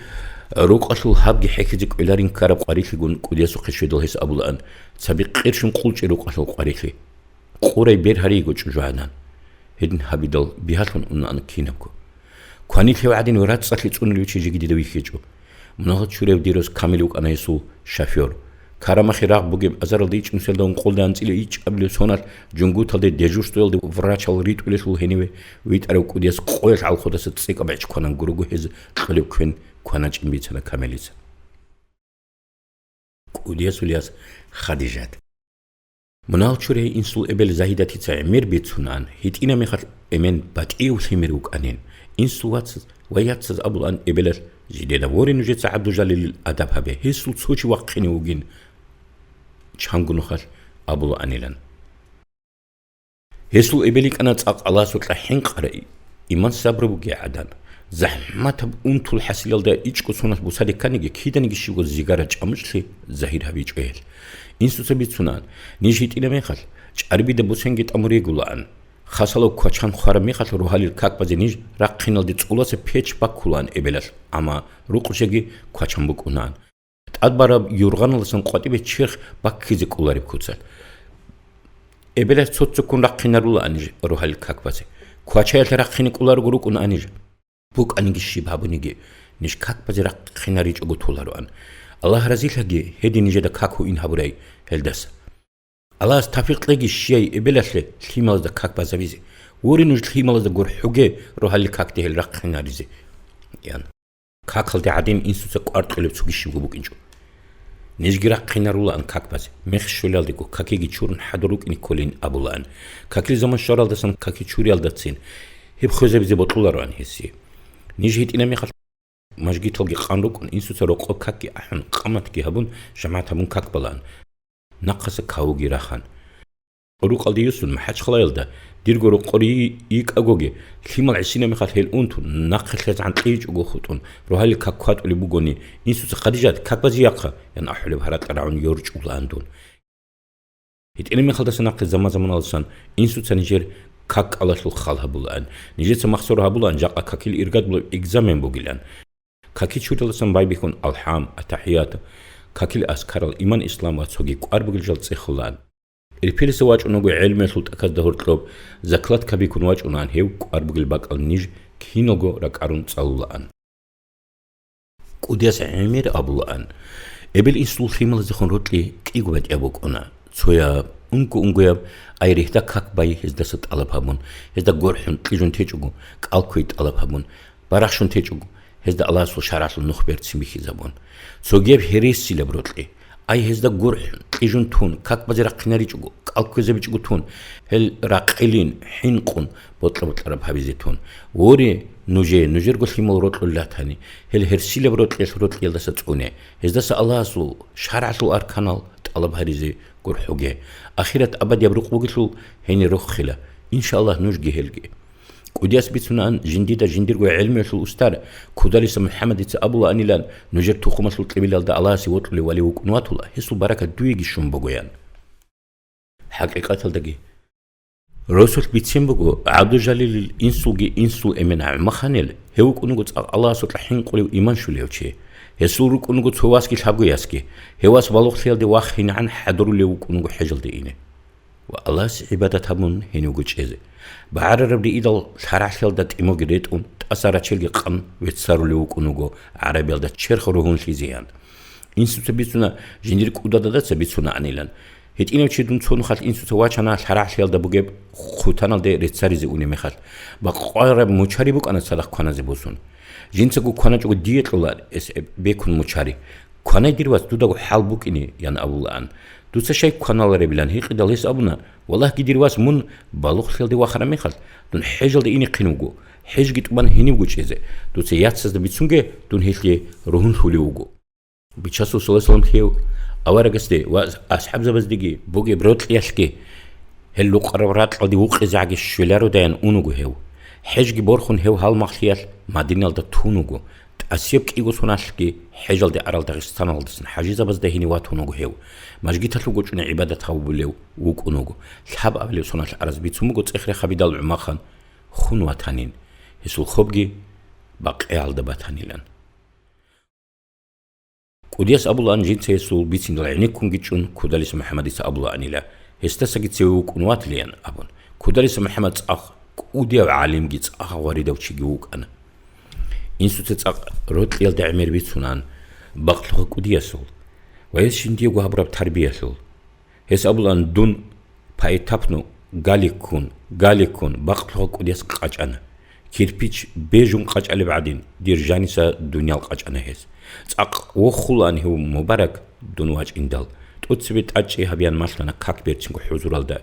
рукъалъул гьабги хӀехьизе кӀвеларин ккараб къварилъигун кӀудиясухъе щведал гьес абулаан, цаби къирщун къулчӀи рукъалъул къварилъи. Къурай бер гьариего чӀужугӀадан. Гьедин гьабидал бигьалъун унаан кинабго. Кванилъев гӀадин рацӀцӀалъи цӀунулев чи жеги дида вихьичӀо. Мунагьал чурав дир рос Камил вукӀана гьесул шофёр. Карамахе рагъ бугеб азаралда ичӀнусиялда ункъолда анцӀила ичӀабилев соналъ жунгуталде дежурствоялде врачал ритӀулелъул гьениве витӀарав кӀудияс къоялъ гӀалхудаса цӀикӀаб гӀеч кванан гурого гьез кьолеб квен кваначӀин бицана Камилица. КӀудиясул яс Хадижат. Мунагьал чурай инсул эбел Загьидатица гӀемер бицунаан, гьитӀина мехалъ эмен батӀияв лъимер вукӀанин. Инсул вацаз ва яцаз абулаан эбелалъ: «Жидеда воре нужеца ГӀабдужалилил адаб гьабе, гьесул цо чи вахъине вугин». Чанго нухалъ абулаанилан. Гьесул эбел йикӀана цӀакъ Аллагьасукьа хӀинкъарай, иман-сабру бугей гӀадан. ЗахӀматаб унтул хӀасилалда ичӀго соналъ бусаде кканиги, киданиги щибго зигара чӀамучӀлъи загьир гьабичӀо гьел. Инсуца бицунаан, ниж гьитӀина мехалъ, чӀарбида бусенги тӀамурегулаан. Хасалав квачан хвараб мехалъ рогьалил как базе ниж рахъиналде цӀуласа печ баккулаан эбелалъ, амма рукъ жеги квачан букӀунаан. ТӀадбараб юргъаналдасан къватӀибе черх баккизе кӀолареб куцалъ. Эбелалъ цо-цоккун рахъинарулаан ниж рогьалил как базе. Квачаялъ рахъине кӀоларого рукӀунаан ниж. БукӀаниги щиб гьабуниги, ниж как базе рахъинаричӀого толароан. Аллагь разилъаги, гьедин нижеда как гьуин гьабурай гьелдаса. Аллагьас тавфикъ кьеги щияй эбелалъе лъималазда как базабизе. Воре нуж лъималазда гурхӀуге рогьалил какде гьел рахъинаризе, – ян. Какалде гӀадин инсуца кӀвар кьолеб цоги щибго букӀинчӀо. Нижги рахъинарулаан как базе. Мех щвелалдего какиги чурун хӀадур рукӀине кколин абулаан. Какил заман щваралдасан каки чуриялдацин гьеб хвезабизе бокьулароан гьесие. Ниж гьитӀина мехалъ мажгиталги къан рукӀун, инсуца рокъоб какги ахӀун, къаматги гьабун, жамагӀат гьабун как балаан. Нахъаса кавуги рахан. Рукъалде юсун МахӀачхъалаялда дирго рокъор йи-, йикӀагоги, лъимал гӀисина мехалъ гьел унтун, нахъе лъезгӀан кьичӀого хутӀун, рогьалил как кватӀулеб бугони, инсуца: «Хадижат, как базияхъа!» – ян ахӀулеб гьаракь рагӀун йорчӀулаан дун. ГьитӀинаб мехалдаса нахъе заман-заманалдасан инсуца нижер как кӀалалъул хал гьабулаан. Нижеца махсур гьабулаан жакъа какил иргадулеб экзамен бугилан. Каки чуриласан байбихьун алхӀам, атахӀият, какил аскарал, иман, ислам ва цоги кӀвар бугел жал цӀехулаан. Ирпилиса вачӀунаго гӀелмуялъул тӀаказда гьоркьоб закладка бикун вачӀунаан гьев кӀвар бугел бакӀал ниж киналго ракӀарун цӀалулаан. КӀудияс гӀемер абулаан. Эбел-инсул лъималазехун рокьи кӀиго батӀияб букӀуна. Цояб, унго-унгояб, ай рехда как бай гьездаса тӀалаб гьабун, гьезда гурхӀун кьижун течӀого, кӀалкквей тӀалаб гьабун, барахщун течӀого, гьезда Аллагьасул шаргӀалъул нух берцин бихьизабун. Цогияб гьересилаб рокьи. Ай гьезда гурхӀун, кьижун тун, как базе рахъинаричӀого, кӀалкквезабичӀого тун, гьел ракъилин, хӀинкъун, бокьа-бокьараб гьабизе тун. Воре, нужее, нужерго лъимал рокьулел ратани, гьел гьерсилаб рокьиялъ рокьиялдаса цӀуне, гьездаса Аллагьасул шаргӀалъул арканал тӀалаб гьаризе гурхӀуге. Ахират абадияб рукъ бугелъул гьенир рохила. Иншаллагь, нужги гьелги. КӀудияс бицунаан жиндида жиндирго гӀелмуялъул устар Кудалиса МухӀаммадица абулаанилан, нужер тухумалъул кьибилалда Аллагьасе вокьулев вали вукӀун ватула, гьесул баракат дуеги щун бугоян. ХӀакъикъаталдаги. Росулъ бицен буго, ГӀабдужалилил инсулги инсул эмен ГӀумаханил, гьев вукӀун вуго цӀакъ Аллагьасукьа хӀинкъулев иман щулев чи. Гьесул рукӀун вуго цо васги лъабго ясги. Гьев вас балугълъиялде вахинегӀан хӀадурулев вукӀун вуго хӀежалде ине. Ва Аллагьасе гӀибадат гьабун гьенивго чӀезе. БагӀарараб риидал лъарагӀлъиялда тӀимоги ретӀун, тӀаса рачелги къан веццарулев вукӀун вуго гӀарабиялда черх ругьунлъизеян. Инсуца бицуна, жиндир кӀудададаса бицунаанилан. ГьитӀинав чи дун цо нухалъ инсуца вачана лъарагӀлъиялда бугеб хъутаналде реццаризе унеб мехалъ. Бакъвараб мучари букӀана цадахъ кваназе босун. Жинцаго кваначӀого дие кьола эс бекун мучари. «Кванай, дир вац, дудаго хӀал букӀине», – ян абулаан. Дуца щай кваналаребилан гьикъидал, гьес абуна: «Валлагьги, дир вац, мун балугълъиялде вахараб мехалъ, дун хӀежалде инехъин вуго, хӀежги тӀубан гьенивго чӀезе. Дуца яцазда бицунге, дун гьелъие ругьунлъулев вуго». Бичасул саллаллагьу гӀалайгьи вассаллам гьев аварагасде ва асхӀабзабаздеги бугеб рокьиялъги гьел рукъараб ракьалде вукъизегӀаги щвелародаян ун вуго гьев. ХӀежги борхун гьев гьалмагълъиялъ Мадиналда тун вуго. ТӀасияб кӀиго соналъги хӀежалде арал Дагъистаналдасан хӀажизабазда гьенив ватун вуго гьев. Мажгиталъув гочӀуна гӀибадат гьабулев вукӀун вуго. Лъабабилев соналъ араз бицун буго цӀех рехабидал ГӀумахъан хун ватанин, гьесул хобги бакъиялда батанилан. КӀудияс абулаан жинца гьесул бициндал гӀенеккунги чӀун, Кудалиса МухӀаммадица абулаанила, гьесдасаги цеве вукӀун ватилиян абун. Кудалиса МухӀаммад цӀакъ кӀудияв гӀалимги цӀакъ гъваридав чиги вукӀана. Инсуца цӀакъ рокьиялда гӀемер бицунаан бакълъуха кӀудиясул ва гьес жиндиего гьабураб тарбиялъул. Гьес абулаан: «Дун поэтапно, галиккун, галиккун, бакълъуха кӀудияс къачӀана. Кирпич бежун къачӀалеб гӀадин, дир жаниса дуниял къачӀана гьес. ЦӀакъ вохулаан гьев мубарак дун вачӀиндал. ТӀоцебе тӀадчӀи гьабиян малъана как берцинго хӀузуралда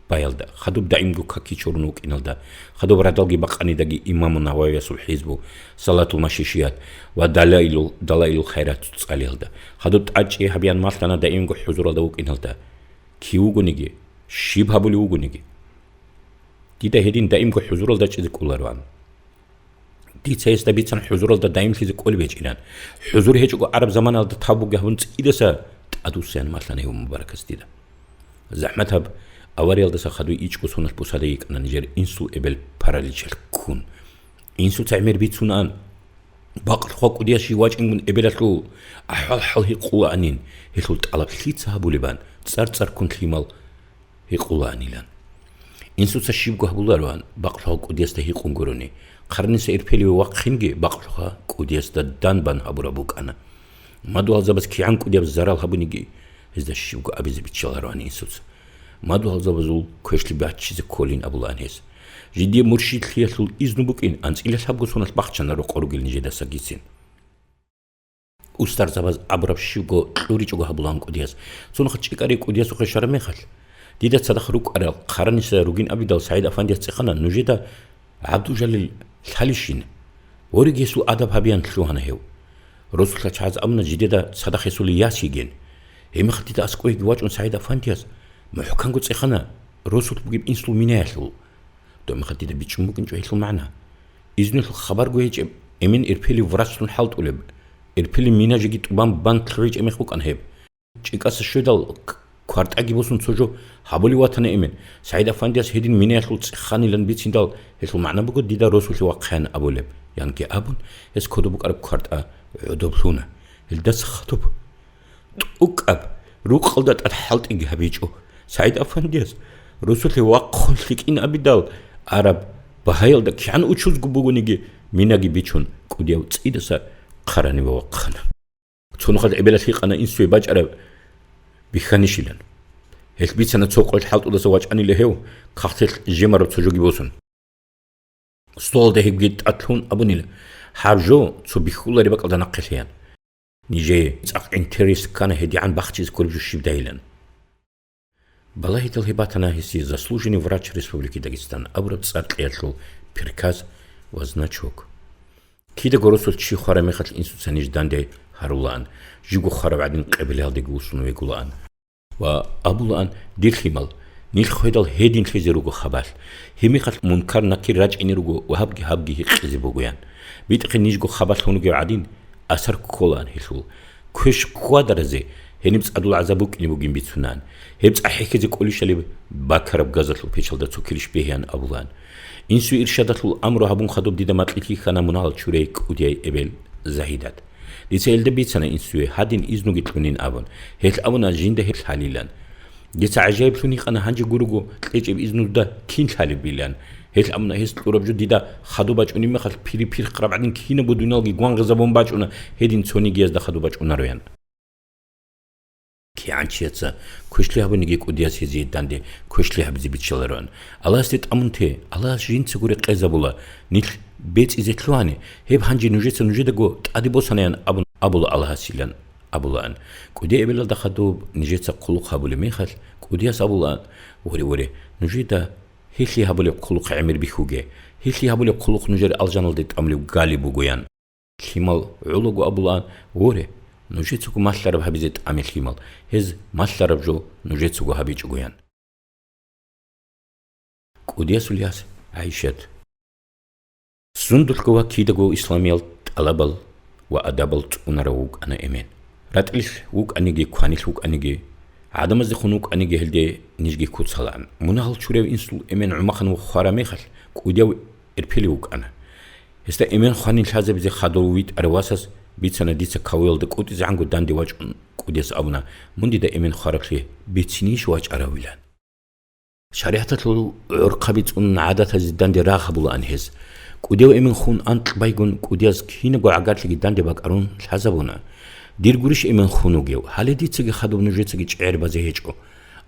баялда, хадуб даимго каки чурун вукӀиналда, хадуб радалги бакъанидаги Имаму Нававиясул хӀизбу, Салатул Машишият ва Далаилул, Далаилул Хайрат цӀалиялда, хадуб тӀадчӀи гьабиян малъана даимго хӀузуралда вукӀиналда. Кив вугониги, щиб гьабулев вугониги. Дида гьедин даимго хӀузуралда чӀезе кӀолароан. Дица гьесда бицан хӀузуралда даимлъизе кӀолеб гьечӀилан. ХӀузур гьечӀого араб заманалда тавбуги гьабун цӀидаса тӀадвуссаян малъана гьев мубаракас дида. ЗахӀматаб авариялдаса хадуй ичӀго соналъ бусада йикӀана нижер инсул эбел параличалъ ккун. Инсуца гӀемер бицунаан, бакълъуха кӀудияс жив вачӀингун эбелалъул ахӀвал-хӀал гьикъулаанин, гьелъул тӀалаб лъица гьабулебан, цӀар-цӀарккун лъимал гьикъулаанилан. Инсуца щибго гьабулароан, бакълъуха кӀудиясда гьикъун гурони, хъарниса ирпелеве вахъинги бакълъуха кӀудиясда данбан гьабураб букӀана. Мадугьалзабаз кигӀан кӀудияб зарал гьабуниги, гьезда щибго абизе биччалароан инсуца. Мадугьалзабазул квешлъи баччизе кколин абулаан гьес. Жиндие муршидлъиялъул изну букӀин, анцӀила лъабго соналъ бахчана рокъор ругел нижедасагицин. Устарзабаз абураб щибго кьуричӀого гьабулаан кӀудияс. Цо нухалъ чӀикӀарай кӀудиясухъе щвараб мехалъ, дида цадахъ рукӀарал хъараниса ругин абидал СагӀид-афандияс цӀехана нужеда ГӀабдулжалил лъалищин. Воре, гьесул адаб гьабеян лъугьана гьев. Росулъа чагӀаз абуна жидеда цадахъ гьесул яс йигин. Гьебмехалъ дида аскӀовеги вачӀун СагӀид-афандияс мухӀканго цӀехана росулъ бугеб инсул минаялъул. Доб мехалъ дида бичӀчӀун букӀинчӀо гьелъул магӀна. Изнуялъул хабарго гьечӀеб, эмен эрпелив врачлъун хӀалтӀулеб, эрпелив мина жеги тӀубан бан лъугӀичӀеб мех букӀана гьеб. ЧӀикӀаса щведал, к-, квартӀаги босун цо жо гьабулев ватана эмен. СагӀид-афандияс гьедин минаялъул цӀеханилан бициндал, гьелъул магӀна буго дида росулъе вахъаян абулеб, янги абун, гьес кодоб букӀараб квартӀа гӀодоб лъуна. Гьелдаса хадуб тӀукӀаб рукъалда тӀад хӀалтӀиги гьабичӀо. СагӀид-афандияс росулъе вахъун лъикӀин абидал, араб багьаялда кигӀан учузго бугониги, минаги бичун, кӀудияв цӀидаса хъараниве вахъана. Цо нухалъ эбелалъ гьикъана инсуе бачӀараб бихьанищилан. Гьелъ бицана цо къоялъ хӀалтӀудаса вачӀанила гьев, кагътелъ жемараб цо жоги босун. Столалда гьебги тӀад лъун абунила: «Гьаб жо цо бихьулареб бакӀалда нахъе лъеян. Нижее цӀакъ гӀинтерес ккана гьедигӀан бахчизе кколеб жо щибдайилан». Балагьидал гьеб батана гьесие «Заслуженный врач Республики Дагестан» абураб цӀар кьеялъул приказ ва значок. Кидаго росулъ чи хвараб мехалъ инсуца ниж данде гьарулаан, живго хвараб гӀадин къебелалдеги вуссун вегулаан. Ва абулаан: «Дир лъимал, нилъ хведал гьедин лъезе руго хабалъ. Гьеб мехалъ Мункар-Накир рачӀине руго ва гьабги-гьабги гьикъизе бугоян. БитӀахъе нижго хабалъ гьунугев гӀадин, асар кколаан гьелъул. Квеш кквадаразе гьениб цӀадул гӀазаб букӀине бугин бицунаан. Гьеб цӀа хӀехьезе кӀолищали бакараб газалъул печалда цо килищ бегьеян», — абулаан. Инсуе иршадалъул амру гьабун хадуб дида макьилъ йихьана мунагьал чурай кӀудияй эбел Загьидат. Дица гьелда бицана инсуе, гьадин изнуги кьунин абун. Гьелъ абуна жинда гьеб лъалилан. Дица гӀажаиблъун гьикъана гьанже гурого кьечӀеб изнуда кин лъалебилан. Гьелъ абуна гьес кьураб жо дида хадуб бачӀунеб мехалъ пири-пирхъараб гӀадин кинабго дуниялги гвангъизабун бачӀуна, гьедин цонигиязда хадуб бачӀунароян. КигӀан чияца квешлъи гьабуниги кӀудияс гьезие данде квешлъи гьабизе биччалароан. Аллагьасде тӀамун те, Аллагьас жинцаго рекъезабула, нилъ бецӀизе лъугьани, гьеб гьанже нужеца нужедаго тӀаде босанаян абун абула Аллагьасилан абулаан. КӀудияй эбелалда хадуб нижеца хъулухъ гьабулеб мехалъ, кӀудияс абулаан: «Воре, воре, нужеда гьелъи гьабулеб хъулухъ гӀемер бихьуге, гьелъи гьабулеб хъулухъ нужер алжаналде тӀамулеб галиб бугоян». Лъимал гӀолаго абулаан: «Воре, нужецаго малъараб гьабизе тӀаме лъимал, гьез малъараб жо нужецаго гьабичӀогоян». КӀудиясул яс ГӀайшат. Сундулъго ва кидаго исламиял тӀалабал ва адабал цӀунарав вукӀана эмен. РатӀлилъ вукӀаниги, кванилъ вукӀаниги, гӀадамаздехун вукӀаниги гьелде нижги куцалаан. Мунагьал чурав инсул эмен гӀумахъан ва хвараб мехалъ, кӀудияв эрпелев вукӀана. Гьесда эмен хванин лъазабизе хадув витӀарав васас бицана дица кавуялда кӀутӀизегӀанго данде вачӀун, кӀудияс абуна: «Мун дида эмен хвараблъи бицинейищ вачӀаравилан?» ШаригӀаталъул гӀорхъаби цӀунун гӀадатазе данде рагъ гьабулаан гьез. КӀудияв эмен хун анкь байгун кӀудияз кинабго гӀагарлъиги данде бакӀарун лъазабуна. «Дир гурищ эмен хун вугев? Гьале дицаги хадуб нужецаги чӀегӀер базе гьечӀо».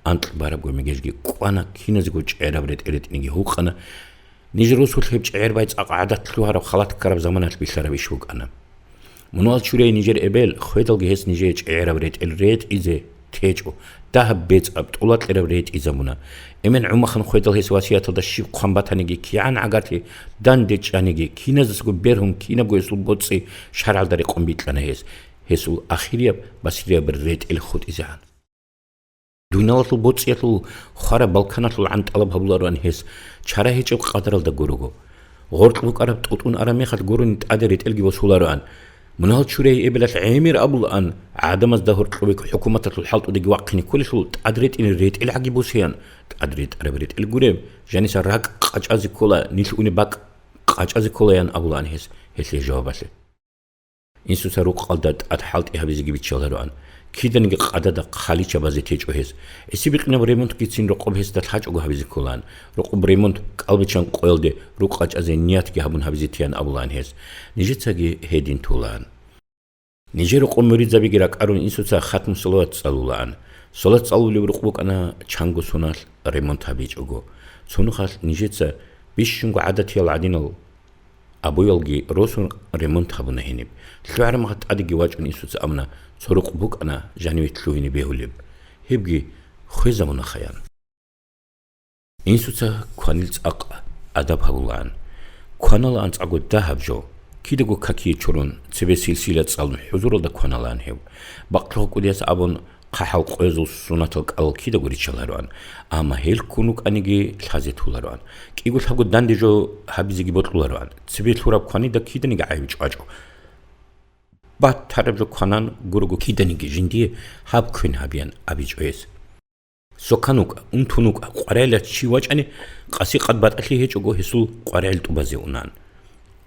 Анкь барабго мегежги кӀвана, киназего чӀегӀераб ретӀел ретӀиниги гьукъана. Ниж росулъ гьеб чӀегӀер бай цӀакъ гӀадат лъугьараб халат ккараб заманалъ бихьараб иш букӀана. Мунагьал чурай нижер эбел, хведалги гьес нижее чӀегӀераб ретӀел ретӀизе течӀо, дагьаб бецӀаб, тӀулакьераб ретӀизабуна. Эмен гӀумахъан хведал гьес васияталда щиб хъван батаниги, кигӀан гӀагарлъи данде чӀаниги, киназдасаго бергьун кинабго гьесул боцӀи шаргӀалда рекъон бикьана гьес. Гьесул ахирияб басрияб ретӀел хутӀизегӀан. Дуниялалъул боцӀиялъул хвараб балканалъул гӀан тӀалаб гьабулароан гьес, чара гьечӀеб къадаралда гурого. Гъоркь букӀараб тӀутӀун араб мехалъ гурони тӀаде ретӀелги босулароан. Мунагьал чурай эбелалъ гӀемер абулаан, гӀадамазда гьоркьове хӀукуматалъул хӀалтӀудеги вахъине кколелъул тӀад ретӀине ретӀел гӀаги босеян. ТӀад ретӀараб ретӀел гуреб, жаниса ракӀ къачӀазе ккола, нилъ унеб бакӀ къачӀазе кколаян абулаан гьес гьелъие жавабалъе. Инсуца рукъалда тӀад хӀалтӀи гьабизеги биччалароан. Киданиги къадада хъаличабазе течӀо гьес. ГӀисибикъинаб ремонтгицин рокъоб гьесда лъачӀого гьабизе кколаан. Рокъоб ремонт кӀалбичан къоялде рукъ къачӀазе ниятги гьабун гьабизе тиян абулаан гьес. Нижецаги гьедин толаан. Нижер рокъоб муридзабиги ракӀарун инсуца хатму салават цӀалулаан. Салат цӀалулеб рукъ букӀана чанго соналъ ремонт гьабичӀого. Цо нухалъ нижеца бищунго гӀадатиял гӀадинал Абуялги росун ремонт гьабуна гьениб. ЛъугӀараб мехалъ тӀадеги вачӀун инсуца абуна, цо рукъ букӀана жаниве лъугьине бегьулеб. Гьебги хвезабуна хаян. Инсуца кванил цӀакъ адаб гьабулаан. Кваналаан цӀакъго дагьаб жо. Кидаго какие чурун, цебе силсила цӀалун хӀузуралда кваналаан гьев. Бакълъугъа кӀудияс абун, хъахӀал къоязул сунатал кӀалал кидаго риччалароан, амма гьел ккун рукӀаниги лъазе толароан. КӀиго-лъабго данде жо гьабизеги бокьулароан. Цебе лъураб кванида киданиги гӀайиб чӀвачӀо. Батараб жо кванан гурого киданиги жиндие гьаб квен гьабиян абичӀо гьес. Сокан вукӀа, унтун вукӀа, къваригӀелас чи вачӀани, къаси-къад батӀалъи гьечӀого гьесул къваригӀел тӀубазе унаан.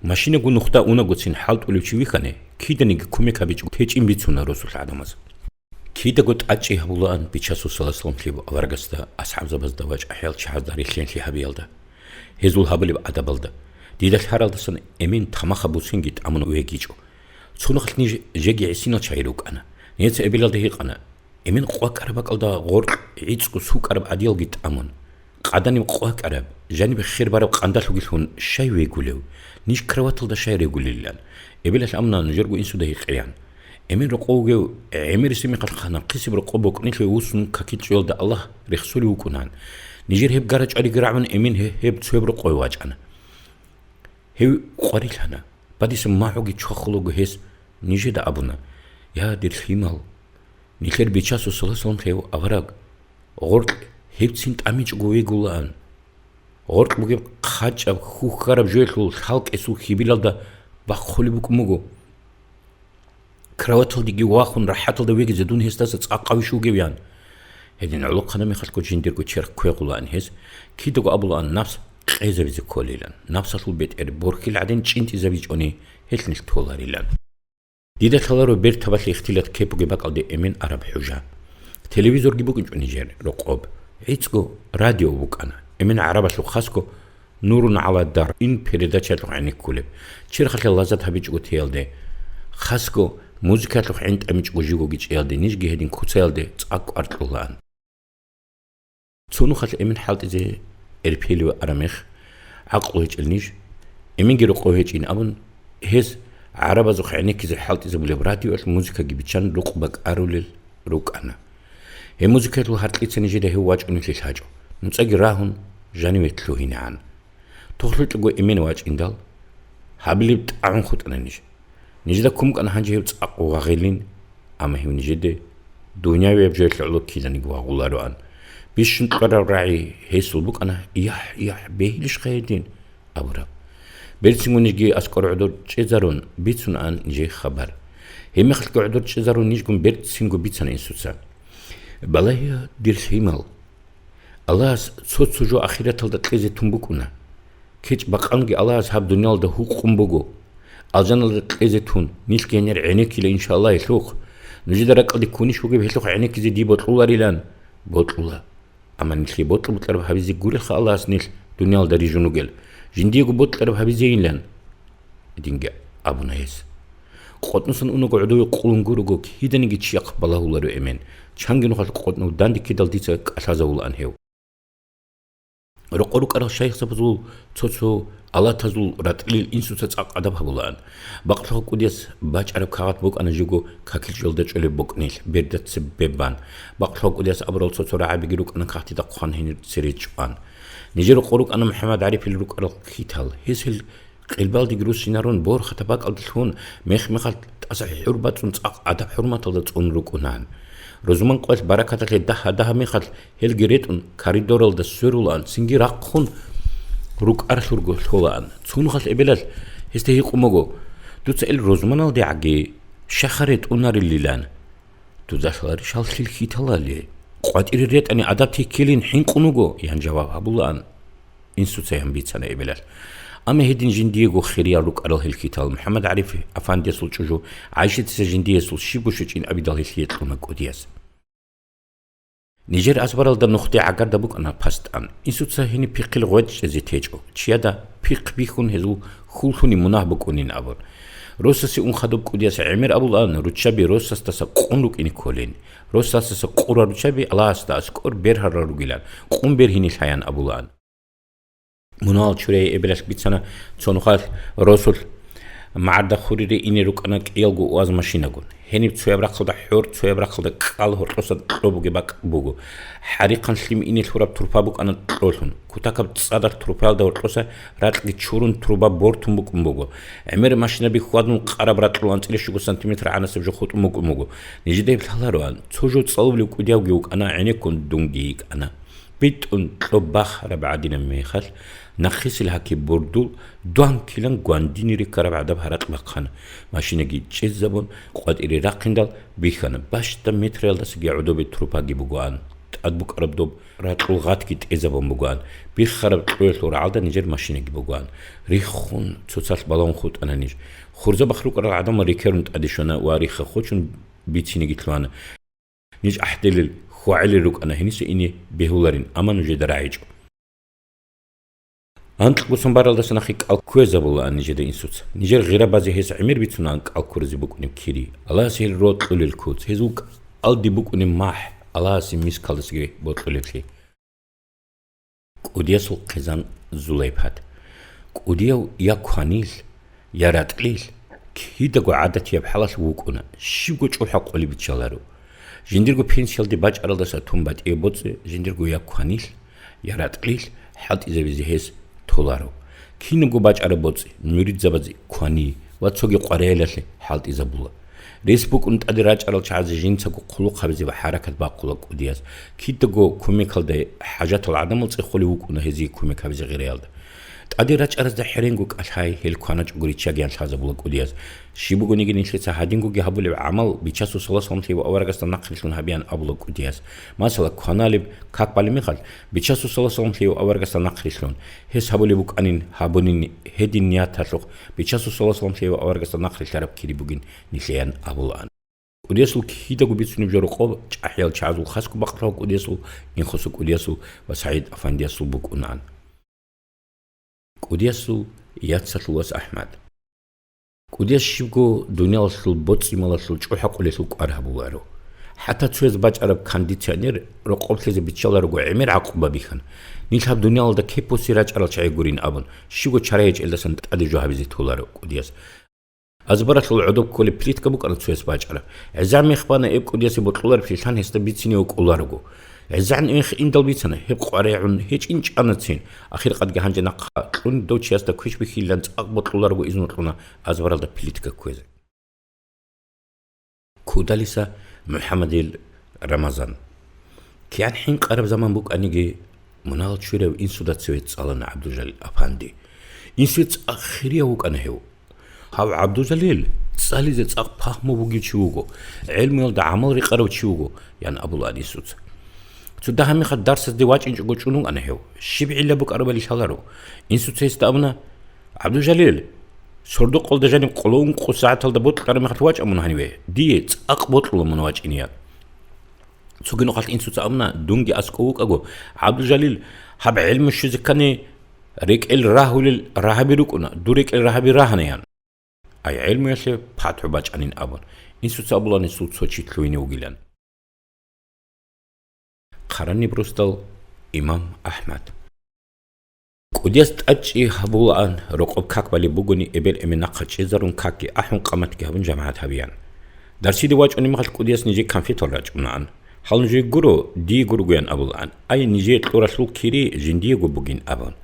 Машинаго нухда унагоцин хӀалтӀулев чи вихьани, киданиги кумек гьабичӀого течӀин бицуна росулъ гӀадамаз. Кидаго тӀадчӀи гьабулаан Бичасул саллаллагьу гӀалайгьи вассаллам лъив аварагасда, асхӀабзабазда ва чӀахӀиял чагӀазда релълъинлъи гьабиялда, гьезул гьабулеб адабалда. Дида лъаралдасан Эмин тамахаб буцинги тӀамун вегичӀо. Цо нухалъ ниж жеги гӀисинал чагӀи рукӀана. Нижеца эбелалда гьикъана: «Эмин къвакӀараб бакӀалда гъоркь гӀицӀго сукӀараб гӀадиялги тӀамун, къаданиб къвакӀараб, жаниб хер бараб къандалъугилъун щай вегулев? Ниж кроваталда щай регулилан?» Эбелалъ амуна нужерго инсуда гьикъеян. Эмин рокъов вугев гӀемерисеб мехалъ хъана, хъисеб рокъоб бокӀнилъи вуссун какил чӀвелда Аллагь рехсолев вукӀунан. Нижер гьеб гара-чӀвариги рагӀун, Эмин гье-, гьеб цояб рокъове вачӀана. Гьев къварилъана. Бадиса магӀуги чвахулаго гьес нижеда абуна: «Я, дир лъимал, нилъер Бичасул саллаллагьу гӀалайгьи вассаллам лъив авараг, гъоркь гьевцин тӀамичӀого вегулаан. Гъоркь бугеб хъачӀаб, хьухьараб жоялъул лъалкӀесул хьибилалда бахъулеб букӀун буго. Кроваталдеги вахун, рахӀаталда вегизе дун гьесдаса цӀакъ гьавищ вугевян». Гьедин гӀолохъана мехалъго жиндирго черх квегъулаан гьес, кидаго абулаан напс къезабизе кколилан, напсалъул бетӀер борхьил гӀадин чӀинтӀизабичӀони гьелъ нилъ толарилан. Дида лъаларо бертабалъе ихтилат ккей бугеб бакӀалде Эмин араб хӀужа. Телевизорги букӀинчӀо нижер рокъоб. ГӀицӀго радио букӀана. Эмин гӀарабалъухъ хасго «Нурун гӀала дар» ин передачаялъухъ гӀенеккулеб, черхалъе лазат гьабичӀого теялде, хасго музыкаялъухъ гӀинтӀамичӀого живго гичӀеялде, нижги гьедин куцаялде цӀакъ кӀвар кьулаан. Цо нухалъ Эмин хӀалтӀизе эрпелеве араб мех, гӀакълу гьечӀел ниж, Эминги рокъов гьечӀин абун, гьес гӀарабазухъ гӀенеккизе хӀалтӀизабулеб радиоялъ музыкаги биччан рукъ бакӀарулел рукӀана. Гьеб музыкаялъул гьаркьица нижеда гьев вачӀунелъи лъачӀо, нуцӀаги рагьун, жаниве лъугьинегӀан. Тохлъукьего Эмен вачӀиндал, гьабилеб тӀагӀун хутӀана ниж. Нижеда ккун букӀана гьанже гьев цӀакъ вагъилин, амма гьев нижеде дунявияб жоялъе гӀоло киданиги вагъулароан. Бищун кьвараб рагӀи гьесул букӀана: «ЯхӀ, яхӀ, бегьилищха гьедин?» абураб. Берцинго нижги аскӀор гӀодор чӀезарун, бицунаан нижее хабар. Гьебмехалъги гӀодор чӀезарун нижгун берцинго бицана инсуца. Балагье, дир лъимал. Аллагьас цо-цо жо ахираталда кьезе тун букӀуна. КечӀ бакъанги Аллагьас гьаб дуниялалда гьукъун буго. Алжаналда кьезе тун, нилъги гьенир гӀенеккила, иншааллагь, гьелъухъ. Нужеда ракӀалде ккунищ бугеб гьелъухъ гӀенеккизе дие бокьуларилан? Бокьула. Амма нилъее бокьа-бокьараб гьабизе гурелха Аллагьас нилъ дуниялда рижун ругел. Жиндиего бокьараб гьабизейилан. Гьединги абуна гьес. КъотӀнусан унаго гӀодове къулун гурого, киданиги чияхъ балагьуларо Эмен. Чанги нухалъ къотӀнув дандеккидал дица кӀалъазавулаан гьев. Рокъо рукӀарал шайихзабазул цо-цо алатазул ратӀлил инсуца цӀакъ адаб гьабулаан. Бакълъугъа кӀудияс бачӀараб кагъат букӀана живго какил чӀвелда чӀолеб бокӀнилъ, берда цебе бан. Бакълъугъа кӀудияс абурал цо-цо рагӀабиги рукӀана кагътида хъван гьенир цере чӀван. Нижер рокъо рукӀана МухӀаммад ГӀарифил рукӀарал хьитал. Гьес гьел къилбалдеги руссинарун, борхатаб бакӀалдалъун, мех-мехалъ тӀаса хӀур бацӀцӀун цӀакъ адаб-хӀурматалда цӀун рукӀунаан. Рузман къоялъ баракаталъе дагьа-дагьа мехалъ гьелги ретӀун, коридоралда сверулаан, цинги рахъун рукӀарлъурго лъолаан. Цо нухалъ эбелалъ гьесда гьикъун буго: «Дуца ил рузманалдегӀаги щаха ретӀунарилилан. Дуда лъаларищ гьал хил хьиталали? КъватӀире ретӀани адаб теккилин хӀинкъун вуго», — ян жаваб гьабулаан. Инсуца ян бицана эбелалъ. Амма гьедин жиндиего хириял рукӀарал гьел хьитал МухӀаммад ГӀариф афандиясул чӀужу ГӀайшатица жиндиесул щибго щвечӀин абидал гьелъие кьуна кӀудияс. Нижер азбаралда нухде гӀагарда букӀана пасдъан. Инсуца гьениб пихъил гъветӀ чӀезе течӀо. Чияда пихъ бихьун гьезул хьул лъуни мунагь букӀунин абун. Росасе ун хадуб кӀудияс гӀемер абулаан, руччаби росасдаса къун рукӀине кколин. Росасдаса къура руччаби Аллагьасда аскӀор бергьарал ругилан, къун бергьине лъаян абулаан. Мунагьал чурай эбелалъ бицана цо нухалъ росулъ магӀарда хурире ине рукӀана кӀиялго уаз машинагун. Гьениб цояб рахъалда хӀор, цояб рахъалда кӀал гьоркьоса кьо бугеб бакӀ буго. ХӀарихъан лъим ине лъураб турпа букӀана кьолъун. Кутакаб цӀадар турпаялда гьоркьоса ракьги чурун труба бортун букӀун буго. ГӀемер машинаби хьвадун къараб ракьул анцӀила щуго сантиметр гӀанасеб жо хутӀун букӀун буго. Нижеда гьеб лъалароан, цо жо цӀалулев кӀудиявги вукӀана, гӀенеккун дунги йикӀана. БитӀун кьо бахараб гӀадинаб мехалъ, нахъисел гьаки бурдул, дуан-килан гвандинире ккараб гӀадаб гьаракь бахъана. Машинаги чӀезабун, къватӀире рахъиндал, бихьана. Бащда метраялдасаги гӀодобе трупаги бугоан. ТӀад букӀараб доб ракьул гъатги тӀезабун бугоан. Биххараб кьоялъул рагӀалда нижер машинаги бугоан. Риххун, цоцалъ балагьун хутӀана ниж. Хурзабахъ рукӀарал гӀадамал рекерун тӀаде щвана ва рихха хочун бицинеги лъугьана. Ниж гӀахӀделел, хьвагӀелел рукӀана гьениса ине бегьуларин, амма нужеда рагӀичӀо. Анкьгусан баралдаса нахъе кӀал кквезабулаан нижеда инсуца. Нижер гъира базе гьес гӀемер бицунаан кӀал ккуразе букӀунеб кири. Аллагьас гьел рокьулел куц, гьезул кӀалде букӀунеб махӀ, Аллагьасе мискалдасаги бокьулеблъи. КӀудиясул хъизан Зулайпат. КӀудияв я кванил, я ратӀлил, кидаго гӀадатияб хӀалалъ вукӀуна, щибго чӀухӀа къулеб биччаларо. Жиндирго пенсиялде бачӀаралдаса тун батӀияб боцӀи, жиндирго я кванил, я ратӀлил хӀалтӀизабизе гьес толаро. Кинабго бачӀараб боцӀи, муридзабазе квани ва цоги къваригӀелалъе хӀалтӀизабула. Рес букӀун тӀаде рачӀарал чагӀазе жинцаго хъулухъ гьабизе ва хӀаракат бахъула кӀудияс. Кидаго кумекалда хӀажатал гӀадамал цӀехолев вукӀуна гьезие кумек гьабизе гъираялда. ТӀаде рачӀаразда хӀеренго кӀалъай, гьел кваначӀого риччагиян лъазабула кӀудияс. Щиб бугониги нилъеца гьадингоги гьабулеб гӀамал Бичасул саллаллагьу гӀалайгьи ва саллам лъеяв аварагасда нахърилълъун гьабиян абула кӀудияс. Масала, кваналеб как балеб мехалъ, Бичасул саллаллагьу гӀалайгьи ва саллам лъеяв аварагасда нахърилълъун, гьес гьабулеб букӀанин гьабунин, гьедин нияталъухъ Бичасул саллаллагьу гӀалайгьи ва саллам лъеяв аварагасда нахърилълъараб кири бугин нилъеян абулаан. КӀудиясул кидаго бицунеб жо рокъоб чӀахӀиял чагӀазул, хасго бакълъугьав кӀудиясул, Инхоса кӀудиясул ва СагӀид афандиясул букӀунаан. КӀудиясул яцалъул вас АхӀмад. КӀудияс щибго дуниялалъул боцӀи-малалъул чӀухӀа къулелъул кӀвар гьабуларо. ХӀатта цояз бачӀараб кондиционер рокъоб лъезе биччаларого гӀемер гӀакъуба бихьана. Нилъ гьаб дуниялалда кепоси рачӀарал чагӀи гурин абун, щибго чара гьечӀелдасан тӀаде жо гьабизе толаро кӀудияс. Азбаралъул гӀодоб кколеб плитка букӀана цояс бачӀараб. ГӀеза мех бана эб кӀудиясе бокьулареб лъилъан гьесда бицине вукӀуларого. ГӀезегӀан мех индал бицана, гьеб къваригӀун гьечӀин чӀанацин. Ахиркъадги гьанже нахъа кьун дов чиясда квеш бихьилан цӀакъ бокьуларого изну кьуна азбаралда плитка кквезе. Кудалиса МухӀаммадил Рамазан. КигӀан хӀинкъараб заман букӀаниги, мунагьал чурав инсуда цеве цӀалана ГӀабдулжалил апанди. Инсуе цӀакъ хирияв вукӀана гьев. Гьав ГӀабдулжалил цӀализе цӀакъ пагьму бугев чи вуго, гӀелмуялда гӀамал рекъарав чи вуго, ян абулаан инсуца. Цо дагьаб мехалъ дарсазде вачӀинчӀого чӀун вукӀана гьев. Щиб гӀилла букӀарабали лъаларо. Инсуца гьесда абуна: «ГӀабдулжалил, сордо-къолда жаниб къоло ункъо сагӀаталда бокьараб мехалъ вачӀа мун гьаниве, дие цӀакъ бокьула мун вачӀине», — ян. Цоги нухалъ инсуца абуна: «Дунги аскӀов вукӀаго, ГӀабдулжалил, гьаб гӀелму щвезе ккани, рекӀел рагьулел рагьаби рукӀуна, дур рекӀел рагьаби рагьана», — ян. Ай гӀелмуялъе патгӀу бачӀанин абун, инсуца абулаан гьесул цо чи лъугьине вугилан. Хъараниб росдал имам АхӀмад. КӀудияс тӀадчӀи гьабулаан, рокъоб как балеб бугони, эбел-эмен нахъа чӀезарун, какги ахӀун, къаматги гьабун, жамагӀат гьабиян. Дарсиде вачӀунеб мехалъ кӀудияс нижее конфетал рачӀунаан. Гьал нужее гуро, дие гургоян абулаан. Ай, нижее кьуралъул кири жиндиего бугин абун.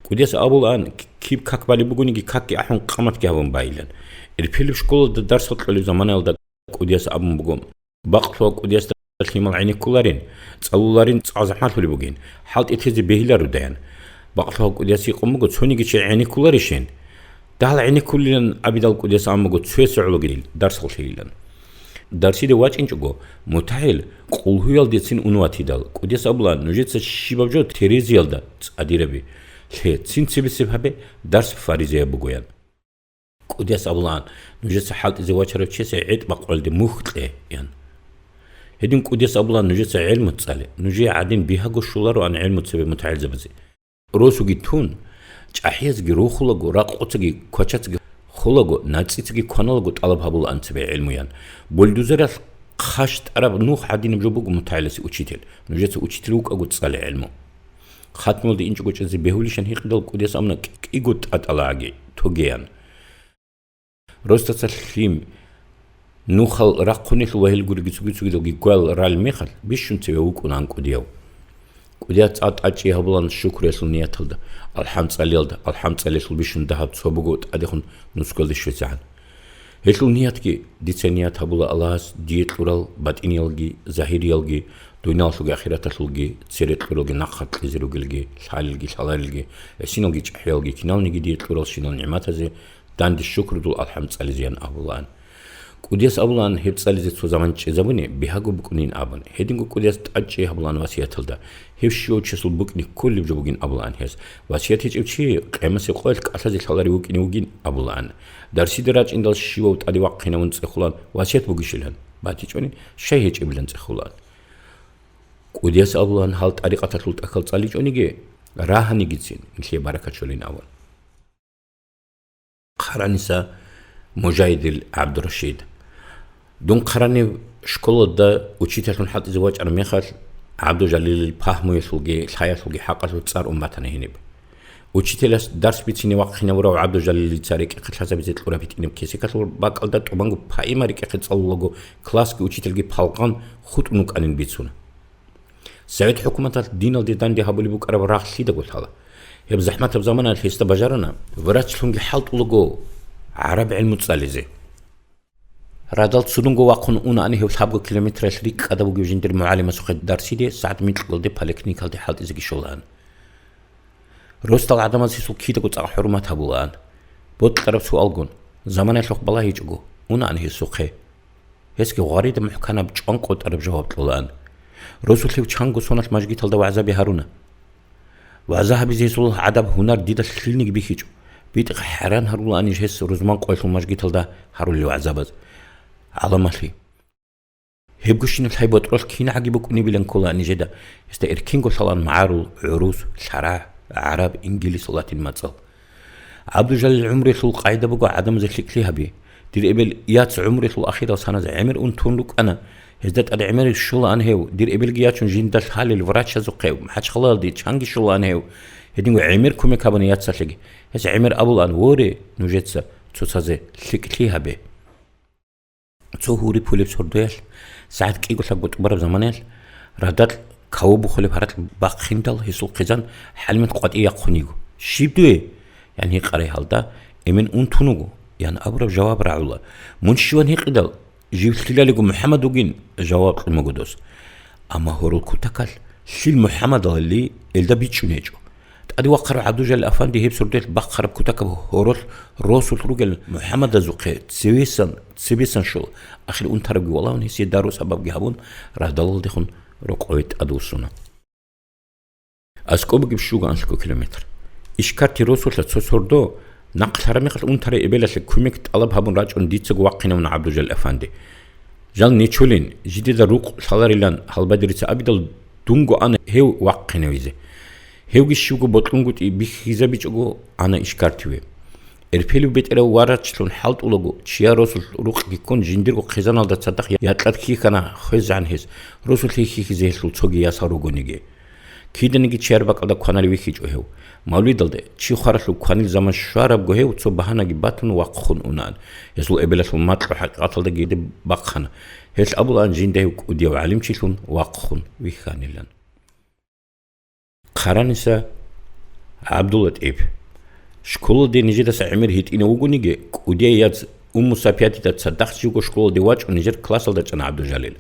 КӀудияс абулаан, киб как балеб бугониги, какги ахӀун, къаматги гьабун байилан. Эрпелеб школалда дарсал кьолеб заманаялда кӀудияс абун буго: «Бакълъугьа кӀудиясда лъимал гӀенеккуларин, цӀалуларин, цӀакъ захӀмалъулеб бугин, хӀалтӀи тезе бегьилародаян». Бакълъугьа кӀудияс гьикъун буго: «Цониги чи гӀенеккуларищин?» Дагьал гӀенеккулилан абидал кӀудияс абун буго: «Цоясе гӀологи дил дарсал лъейилан». Дарсиде вачӀинчӀого, МутагӀил къулгьуялдецин ун ватидал, кӀудияс абулаан: «Нужеца щибаб жо терезиялда цӀадираби лъе, цин цебесеб гьабе, дарс фаризаяб бугоян». КӀудияс абулаан: «Нужеца хӀалтӀизе вачарав чиясе гӀетӀ бакъулалде мухь кье», — ян. Гьедин кӀудияс абулаан: «Нужеца гӀелму цӀале, нужее гӀадин бигьаго щолароан гӀелму цебе мутагӀилзабазе». Росуги тун, чӀахӀиязги рохулаго, ракъуцаги квачацаги холаго, нацӀицаги кваналаго тӀалаб гьабулаан цебе гӀелму, ян. Бульдозералъ хъащтӀараб нух гӀадинаб жо буго мутагӀиласе учитель. Нужеца учитель вукӀаго цӀале гӀелму. Хатмулде инчӀого чӀезе бегьулищан гьикъидал, кӀудияс абуна: «КӀиго тӀатӀалагӀаги тогеян». Росдаса лъим, нухал рахъунелъул ва гьел гуриги цоги-цогидалги гвал рал мехалъ бищун цеве вукӀунаан кӀудияв. КӀудияс цӀа тӀачӀи гьабулаан шукруялъул нияталда, алхӀам цӀалиялда, алхӀам цӀалиялъул бищун дагьаб цо буго тӀадехун нусгоялде щвезегӀан. Гьелъул ниятги: «Дица ният гьабула Аллагьас дие кьурал батӀиниялги, загьириялги, дуниялалъулги ахираталъулги цере кьуралги нахъа кьезе ругелги, лъалелги лъаларелги, гӀисиналги чӀахӀиялги киналниги дие кьуралщинал нигӀматазе данде шукрудул алхӀам цӀализеян», абулаан. КӀудияс абулаан, гьеб цӀализе цо заман чӀезабуни, бигьаго букӀунин абун. Гьединго кӀудияс тӀадчӀи гьабулаан васияталда. Гьев щивав чиясул букӀине кколеб жо бугин абулаан гьес. Васият гьечӀев чи къиямасеб къоялъ кӀалъазе лъаларев вукӀине вугин абулаан. Дарсиде рачӀиндал щивав тӀаде вахъинавун цӀехулаан васият бугищилан, батичӀони щай гьечӀебилан цӀехулаан. КӀудияс абулаан, гьал тӀарикъаталъул тӀахьал цӀаличӀониги, рагьанигицин, нилъее баракат щолин абун. Хъараниса Мужайдил ГӀабдурашид. Дун хъаранив школалда учительлъун хӀалтӀизе вачӀараб мехалъ, ГӀабдужалилил пагьмуялъулги лъаялъулги хӀакъалъулъ цӀар ун батана гьениб. Учителас дарс бицине вахъинавурав ГӀабдужалилица рекӀехъе лъазабизе кьураб гьитӀинаб кесекалъул бакӀалда тӀубанго поэма рекӀехъе цӀалулаго, классги учительги палгъан хутӀун вукӀанин бицуна. Совет хӀукуматалъ диналде данде гьабулеб букӀараб рагъ лъидаго лъала. Гьеб захӀматаб заманаялъ гьесда бажарана врачлъунги хӀалтӀулаго гӀараб гӀилму цӀализе. Радал цудунго вахъун унаани гьев лъабго километралъ рикӀкӀада бугев жиндир мугӀалимасухъе дарсиде, сагӀат микьго-лде поликлиникалде хӀалтӀизеги щолаан. Росдал гӀадамаз гьесул кидаго цӀакъ хӀурмат гьабулаан. Бокьараб суалгун, заманаялъухъ балагьичӀого, унаан гьесухъе. Гьесги гъварида мухӀканаб чӀван къотӀараб жаваб кьолаан. Росулъ гьев чанго соналъ мажгиталда вагӀзаби гьаруна. ВагӀза гьабизе гьесул гӀадаб гьунар дида лъилниги бихьичӀо. БитӀихъ хӀайран гьарулаанищ гьес рузман къоялъул мажгиталда гьарулел вагӀзабаз. ГӀаламалъи. Гьебгощинаб лъай-ботӀролъ кинагӀаги букӀунебилан ккола нижеда, гьесда эркинго лъалаан магӀарул, гӀурус, лъарагӀ, гӀараб, ингилис, латин мацӀал. ГӀабдужалил гӀумруялъул къагӀида буго гӀадамазе лъикӀлъи гьаби. Дир эбел яц гӀумруялъул ахирал саназе гӀемер унтун рукӀана. Гьезда тӀад гӀемер щолаан гьев, дир эбелги ячун жинда лъалел врачазухъе МахӀачхъалаялде чанги щолаан гьев. Гьединго гӀемер кумек гьабуна яцалъеги. Гьес гӀемер абулаан: «Воре, нужеца цоцазе лъикӀлъи гьабе». Цо гьури пулеб сордоялъ, сагӀат кӀиго лъабго тӀубараб заманаялъ, радал каву бухулеб гьаракь бахъиндал, гьесул хъизан ХӀалимат къватӀие яхъун йиго. «Щиб дуе?» – ян гьикъарай гьалда, эмен унтун вуго, ян абураб жаваб рагӀула. Мун щиван гьикъидал, жив лъилалиго МухӀаммад вугин, жаваб кьун буго дос. Амма гьорол кутакалъ лъил МухӀаммадалали элда бичӀчӀун гьечӀо. ТӀаде вахъарав ГӀабдужалил афанди гьеб сордоялъ бахъараб кутакаб гьоролъ росулъ ругел МухӀаммадазухъе цевесан, цебесан щола. Ахир унтарабги валагьун, гьесие дару-сабабги гьабун, радалалдехун рокъове тӀадвуссуна. АскӀоб бугеб щуго анлъго километр. Ишкарти росулъа цо сордо, нахъ лъараб мехалъ унтарай эбелалъе кумек тӀалаб гьабун рачӀун дицаго вахъинавуна ГӀабдужалил афанди. Жал нечолин, жидеда рукъ лъаларилан гьалбадерица абидал, дунго ана гьев вахъинавизе. Гьевги щивго бокьунгутӀи бихьизабичӀого ана Ишкартиве. Эрпелев бетӀерав врачлъун хӀалтӀулаго, чияр росулъ рукъги ккун, жиндирго хъизаналда цадахъ якьад хьихьана хвезегӀан гьес, росулъе хьихьизе гьелъул цоги ясал ругониги. Киданиги чияр бакӀалда кваналев вихьичӀо гьев. Мавлидалде, чи хваралъув кванил заман щварабго, гьев цо багьанаги батун вахъун унаан. Гьесул эбелалъул макьу хӀакъикъаталдаги гьеб бахъана. Гьелъ абулаан жинда гьев кӀудияв гӀалимчилъун вахъун вихьанилан. Хъараниса ГӀабдуллатӀиб. Школалде нижедаса гӀемер гьитӀинав вугониги, кӀудияй яц Умму Сапиятида цадахъ живго школалде вачӀун нижер классалда чӀана ГӀабдужалил.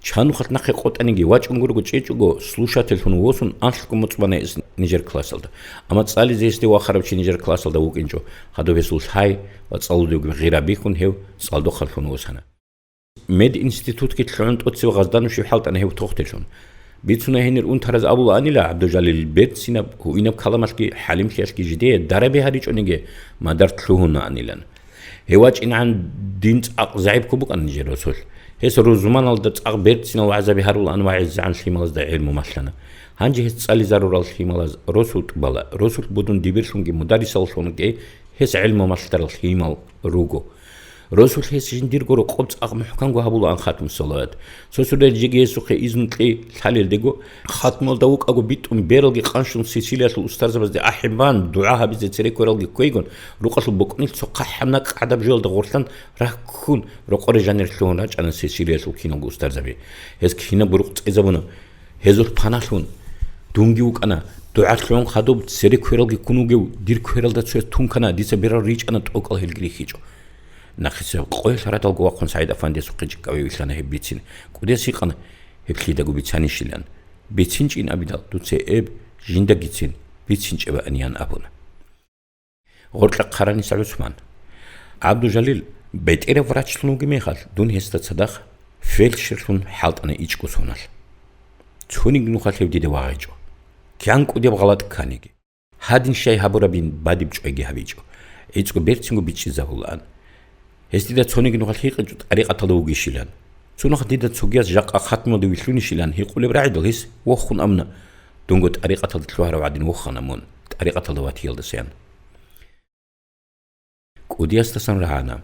Чанухъалъ нахъе къотӀаниги, вачӀун гурого чӀечӀого, слушательлъун восун, анлъго моцӀ бана гьес нижер классалда. Амма цӀализе гьесде вахарав чи нижер классалда вукӀинчӀо, гьадуб гьесул лъай ва цӀалулев гъира бихьун, гьев цӀалдохъанлъун восана. Мединститутги лъугӀун тӀоцеве гъазда нушиб хӀалтӀана гьев тохтелъун. Бицуна гьенир унтараз абулаанила, ГӀабдужалил берцинаб, гьуинаб каламалъги хӀалимлъиялъги жидее дараби гьаричӀониги мадар лъугьунаанилан. Гьев вачӀинегӀан дин цӀакъ загӀипго букӀана нижер росулъ. Гьес рузманалда цӀакъ берцинал вагӀзаби гьарулаан ва гӀезегӀан лъималазда гӀелму малъана. Гьанже гьес цӀализарурал лъималаз росу тӀубала, росулъ будун дибирлъунги мударрисаллъунги гьес гӀелму малъарал лъимал руго. Росулъ гьес жиндирго рокъоб цӀакъ мухӀканго гьабулаан хатму салават. Цо-цо релъ жеги гьесухъе изну кьей лъалелдего, хатмуялда вукӀаго битӀун бералги къанщун Сесилиялъул устарзабазде ахӀи бан, дугӀа гьабизе цере квералги кквейгун, рукъалъул бокӀнилъ цо хъахӀаб накӀкӀадаб жоялда гъорлъан рахьккун, рокъоре жанир лъугьун рачӀана Сесилиялъул киналго устарзаби. Гьез кинабго рукъ цӀезабуна. Гьезулъ паналъун, дунги вукӀана, дугӀа лъугӀун хадуб цере квералги ккун вугев, дир квералда цояс тункана, дица берал ричӀана, тӀокӀал гьелги рихьичӀо. Нахъисеб къоялъ радалго вахъун СагӀид-афандиясухъе чӀикӀаве вилълъана гьеб бицин. КӀудияс гьикъана, гьеб лъидаго бицанищилан. БицинчӀин абидал, дуца эб жиндагицин бицинчӀебааниян абуна. Гъоркьа хъараниса ГӀусман. ГӀабдужалил бетӀерав врачлъун вугеб мехалъ, дун гьесда цадахъ фельдшерлъун хӀалтӀана ичӀго соналъ. Цониги нухалъ гьев дида вагъичӀо. Кян кӀудеб гъалатӀ кканиги. Гьадин щай гьабурабин бадиб чӀвайги гьабичӀо. ГӀицӀго берцинго бичӀчӀизабулаан. Гьес дида цониги нухалъ гьикъичӀо тӀарикъаталда вугищилан. Цо нухалъ дида цогияс жакъа хатмуялда вилълъунищилан гьикъулеб рагӀидал, гьес вохун абуна, дунго тӀарикъаталда лъугьарав гӀадин вохана мун, тӀарикъаталда ватиялдасаян. КӀудиясдасан рагӀана.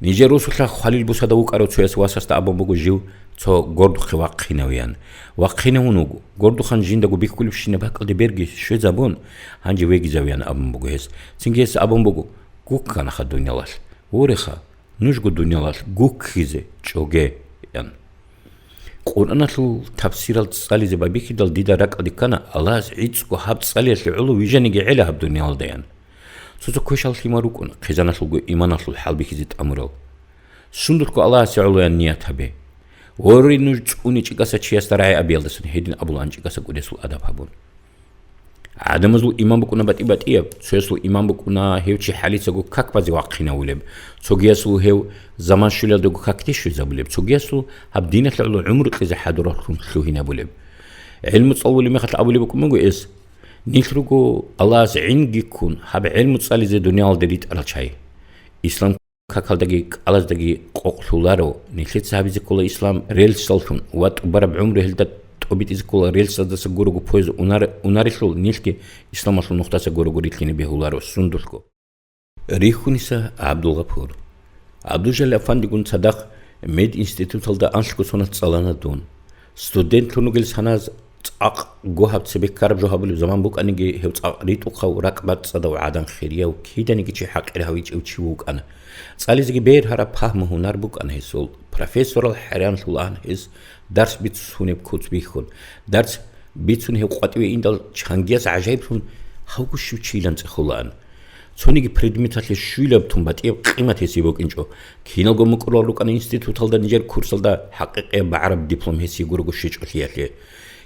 Нижер росулъа хвалил бусада вукӀарав цояс васасда абун буго жив цо гордухъе вахъинавеян. Вахъинавун вуго, гордухъан жиндаго бихьулебщинаб бакӀалде берги щвезабун, гьанже вегизавеян абун буго гьес. Цинги гьес абун буго, гукканаха дуниялалъ. Вореха, нужго дуниялалъ гуккизе чӀоге, ян. Къуръаналъул тафсирал цӀализе байбихьидал дида ракӀалде ккана, Аллагьас гӀицӀго гьаб цӀалиялъе гӀоло вижаниги гӀела гьаб дуниялалдаян. Цо-цо квешал лъимал рукӀун, хъизаналъулго иманалъул хӀалбихьизе тӀамурал. Сундулъго Аллагьасе гӀолоян ният гьабе. Воре, нуж цӀуне чӀикӀаса чиясда рагӀи абиялдасан гьедин абулаан чӀикӀаса кӀудесул адаб гьабун. ГӀадамазул иман букӀуна батӀи-батӀияб, цоясул иман букӀуна гьев чи хӀалицаго как базе вахъинавулеб, цогиясул гьев заман щвелалдаго какде щвезабулеб, цогиясул гьаб диналъе гӀоло гӀумру кьезе хӀадураблъун лъугьинабулеб. ГӀилму цӀалулеб мехалъ абулеб букӀун буго эс, нилъ руго Аллагьас гӀинги ккун гьаб гӀилму цӀализе дуниялалде ритӀарал чагӀи. Ислам какалдаги кӀалаздаги къокълъуларо, нилъеца гьабизе ккола ислам релсаллъун ва тӀубараб гӀумру гьелда тӀобитӀизе ккола релсаздаса гурого поезд унар-, унарелъул нилъги исламалъул нухдаса гурого рилълъине бегьуларо сундулъго. Рихьуниса ГӀабдулгъапур. ГӀабдужалил афандигун цадахъ мединституталда анлъго соналъ цӀалана дун. Студентлъун ругел саназ цӀакъго гьаб цебе ккараб жо гьабулеб заман букӀаниги, гьев цӀакъ ритӀухъав, ракӀбацӀцӀадав, гӀадан хирияв, киданиги чи хӀакъир гьавичӀев чи вукӀана. ЦӀализеги бергьараб пагьму-гьунар букӀана гьесул. Профессорал хӀайранлъулаан гьес дарс бицунеб куц бихьун. Дарс бицун гьев къватӀиве индал чангияс гӀажаиблъун, гьавго щив чилан цӀехолаан. Цониги предметалъе щуйлаб тун батӀияб къимат гьесие букӀинчӀо. Киналго мукӀурлал рукӀана институталда нижер курсалда хӀакъикъияб багӀараб диплом гьесие гурого щвечӀолъиялъе.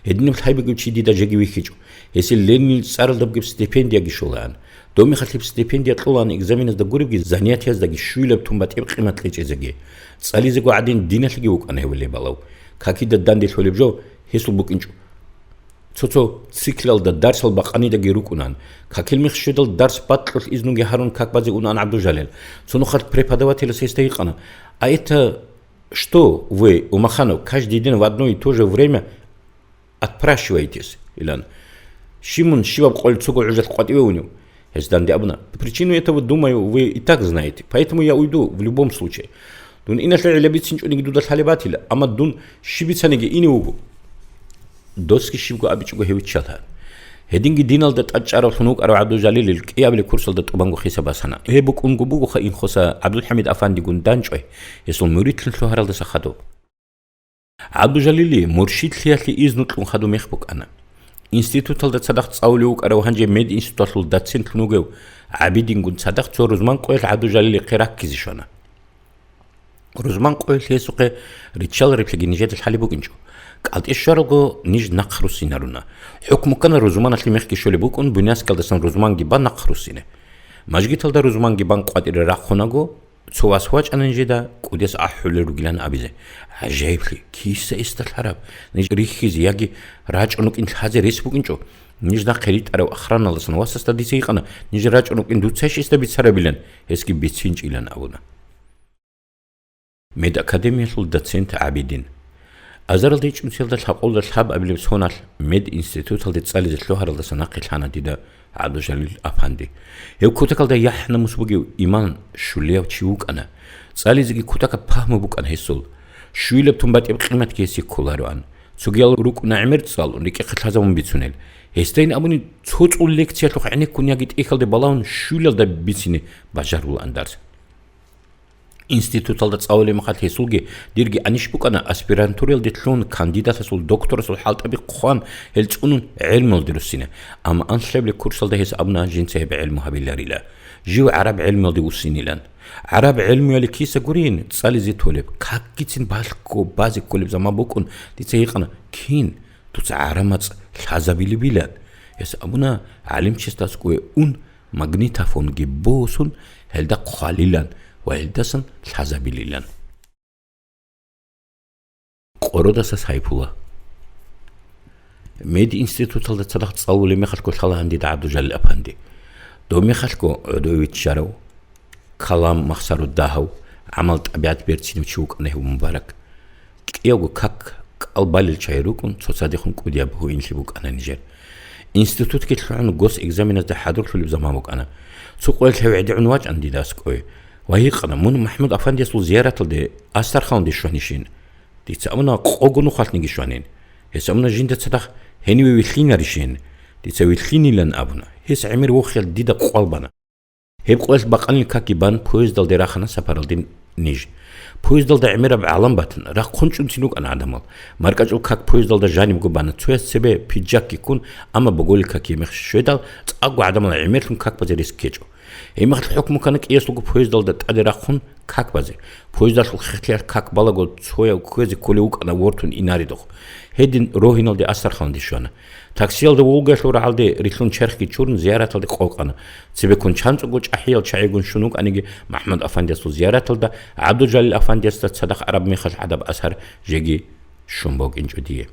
Гьединаб лъай бугев чи дида жеги вихьичӀо. Гьесие Ленинил цӀаралда бугеб стипендияги щолаан. Доб мехалъиб стипендия кьолаан экзаменазда гуребги занятияздаги щуйлаб тун батӀияб къимат кьечӀезеги. ЦӀализего гӀадин диналъеги вукӀана гьев лебалав. Какида данде лъолеб жо гьесул букӀинчӀо. Цо-цо циклалда дарсал бакъанидаги рукӀунаан. Какил мех щведал дарс бакьулъ изнуги гьарун как базе унаан ГӀабдужалил. Цо нухалъ преподавателас гьесда гьикъана: «А это что вы, Умаханов, каждый день в одно и то же время отпрашиваетесь?» — илан. «Щиб мун щибаб къоялъ цого гӀужалъ къватӀиве унев?» Гьес данде абуна: «Причину этого, думаю, вы и так знаете, поэтому я уйду в любом случае. Дун иналъе гӀилла бицинчӀониги дуда лъалеб батила, амма дун щиб бицаниги ине вуго». Досги щибго абичӀого гьев виччалъа. Гьединги диналда тӀадчӀаравлъун вукӀарав ГӀабдужалилил кӀиабилеб курсалда тӀубанго хиса басана. Гьеб букӀунго бугоха Инхоса ГӀабдулхӀамид афандигун данчӀвай, гьесул муридлъун лъугьаралдаса хадуб. ГӀабдужалили муршидлъиялъе изну кьун хадуб мех букӀана. Институталда цадахъ цӀалулев вукӀарав, гьанже мединституталъул доцентлъун вугев ГӀабидингун цадахъ цо рузман къоялъ ГӀабдужалилихъе раккизе щвана. Рузман къоялъ гьесухъе риччаларевлъиги нижеда лъалеб букӀинчӀо. КӀалтӀе щваралго ниж нахъ руссинаруна. ХӀукму ккана рузманалъе мехги щолеб букӀун, Буйнакскалдасан рузманги бан нахъ руссине. Мажгиталда рузманги бан къватӀире рахъунаго, цо вас вачӀана нижеда кӀудияс ахӀулел ругилан абизе. ГӀажаиблъи, киса эсда лъараб? Ниж рихьизе яги рачӀун рукӀин лъазе рес букӀинчӀо. Ниж нахъе ритӀарав охраналдасан васасда дица гьикъана, ниж рачӀун рукӀин дуцайищ эсда бицарабилан, гьесги бицинчӀилан абуна. Медакадемиялъул доцент ГӀабидин. Азаралда ичӀнусиялда лъабкъолда лъабабилеб соналъ мединституталде цӀализе лъугьаралдаса нахъе лъана дида ГӀабдужалил афанди. Гьев кутакалда яхӀ-намус бугев, иман щулияв чи вукӀана. ЦӀализеги кутакаб пагьму букӀана гьесул. Щуйлаб тун батӀиб къиматги гьесие кколароан. Цогиял рукӀуна гӀемер цӀалун, рекӀехъе лъазабун бицунел. Гьесдайин абуни, цо цӀул лекциялъухъ гӀенеккун яги тӀехьалде балагьун щуйлалда бицине бажарулаан дарс. Институталда цӀалулеб мехалъ гьесулги дирги анищ букӀана аспирантураялде лъун кандидатасул, докторасул хӀалтӀаби хъван гьел цӀунун гӀелмуялде руссине. Амма анлъабилеб курсалда гьес абуна жинца гьеб гӀелму гьабиларила. Жив гӀараб гӀелмуялде вуссинилан. ГӀараб гӀелмуяле киса гурин цӀализе толеб, какгицин балъго базе кколеб заман букӀун, дица гьикъана, кин, дуца гӀараб мацӀ лъазабилебилан. Гьес абуна, гӀалимчиясда аскӀове ун, магнитофонги босун, гьелда хъвалилан ва гьелдасан лъазабилилан. Къородаса Сайпула. Мединституталда цадахъ цӀалулеб мехалъго лъала гьанде ГӀабдулжалил апанди. Доб мехалъго гӀодове виччарав, калам махсару дагьав, гӀамал-тӀабигӀат берцинав чи вукӀана гьев Мубарак. КӀиявго как кӀал балел чагӀи рукӀун, цоцадехун кӀудияб гьуинлъи букӀана нижер. Институтги лъугӀун, госэкзаменазда хӀадурлъулеб заман букӀана. Цо къоялъ гьев гӀедегӀун вачӀана дида аскӀове. Ва гьикъана, мун МахӀмуд-афандиясул зияраталде Астарханде щванищин? Дица абуна, къого нухалъниги щванин. Гьес абуна, жинда цадахъ гьениве вилълъинарищин? Дица вилълъинилан абуна. Гьес гӀемер вохиялъ дида къвал бана. Гьеб къоялъ бакъанил какги бан, поездалде рахана сапаралде ниж. Поездалда гӀемераб гӀалам батана, рахъун чӀунцин рукӀана гӀадамал. МаркӀачӀул как поездалда жанибго бана, цояс цебе пиджакги ккун, амма боголил как гьеб мехалъ щведал, цӀакъго гӀадамал гӀемерлъун как базе рес ккечӀо. Гьеб мехалъ хӀукму ккана кӀиясулго поездалда тӀаде рахъун как базе. Поездалъул хехлъиялъ как балаго цояв кквезе кколев вукӀана вортун инаредухъ. Гьедин рогьиналде Астарханде щвана. Таксиялда Волгаялъул рагӀалде рилълъун черхги чурун, зияраталде къокъана. Цебеккун чанцӀого чӀахӀиял чагӀигун щун вукӀаниги, МахӀмуд-афандиясул зияраталда ГӀабдулжалил-афандиясда цадахъ араб мехалъ гӀадаб асар жеги щун букӀинчӀо дие.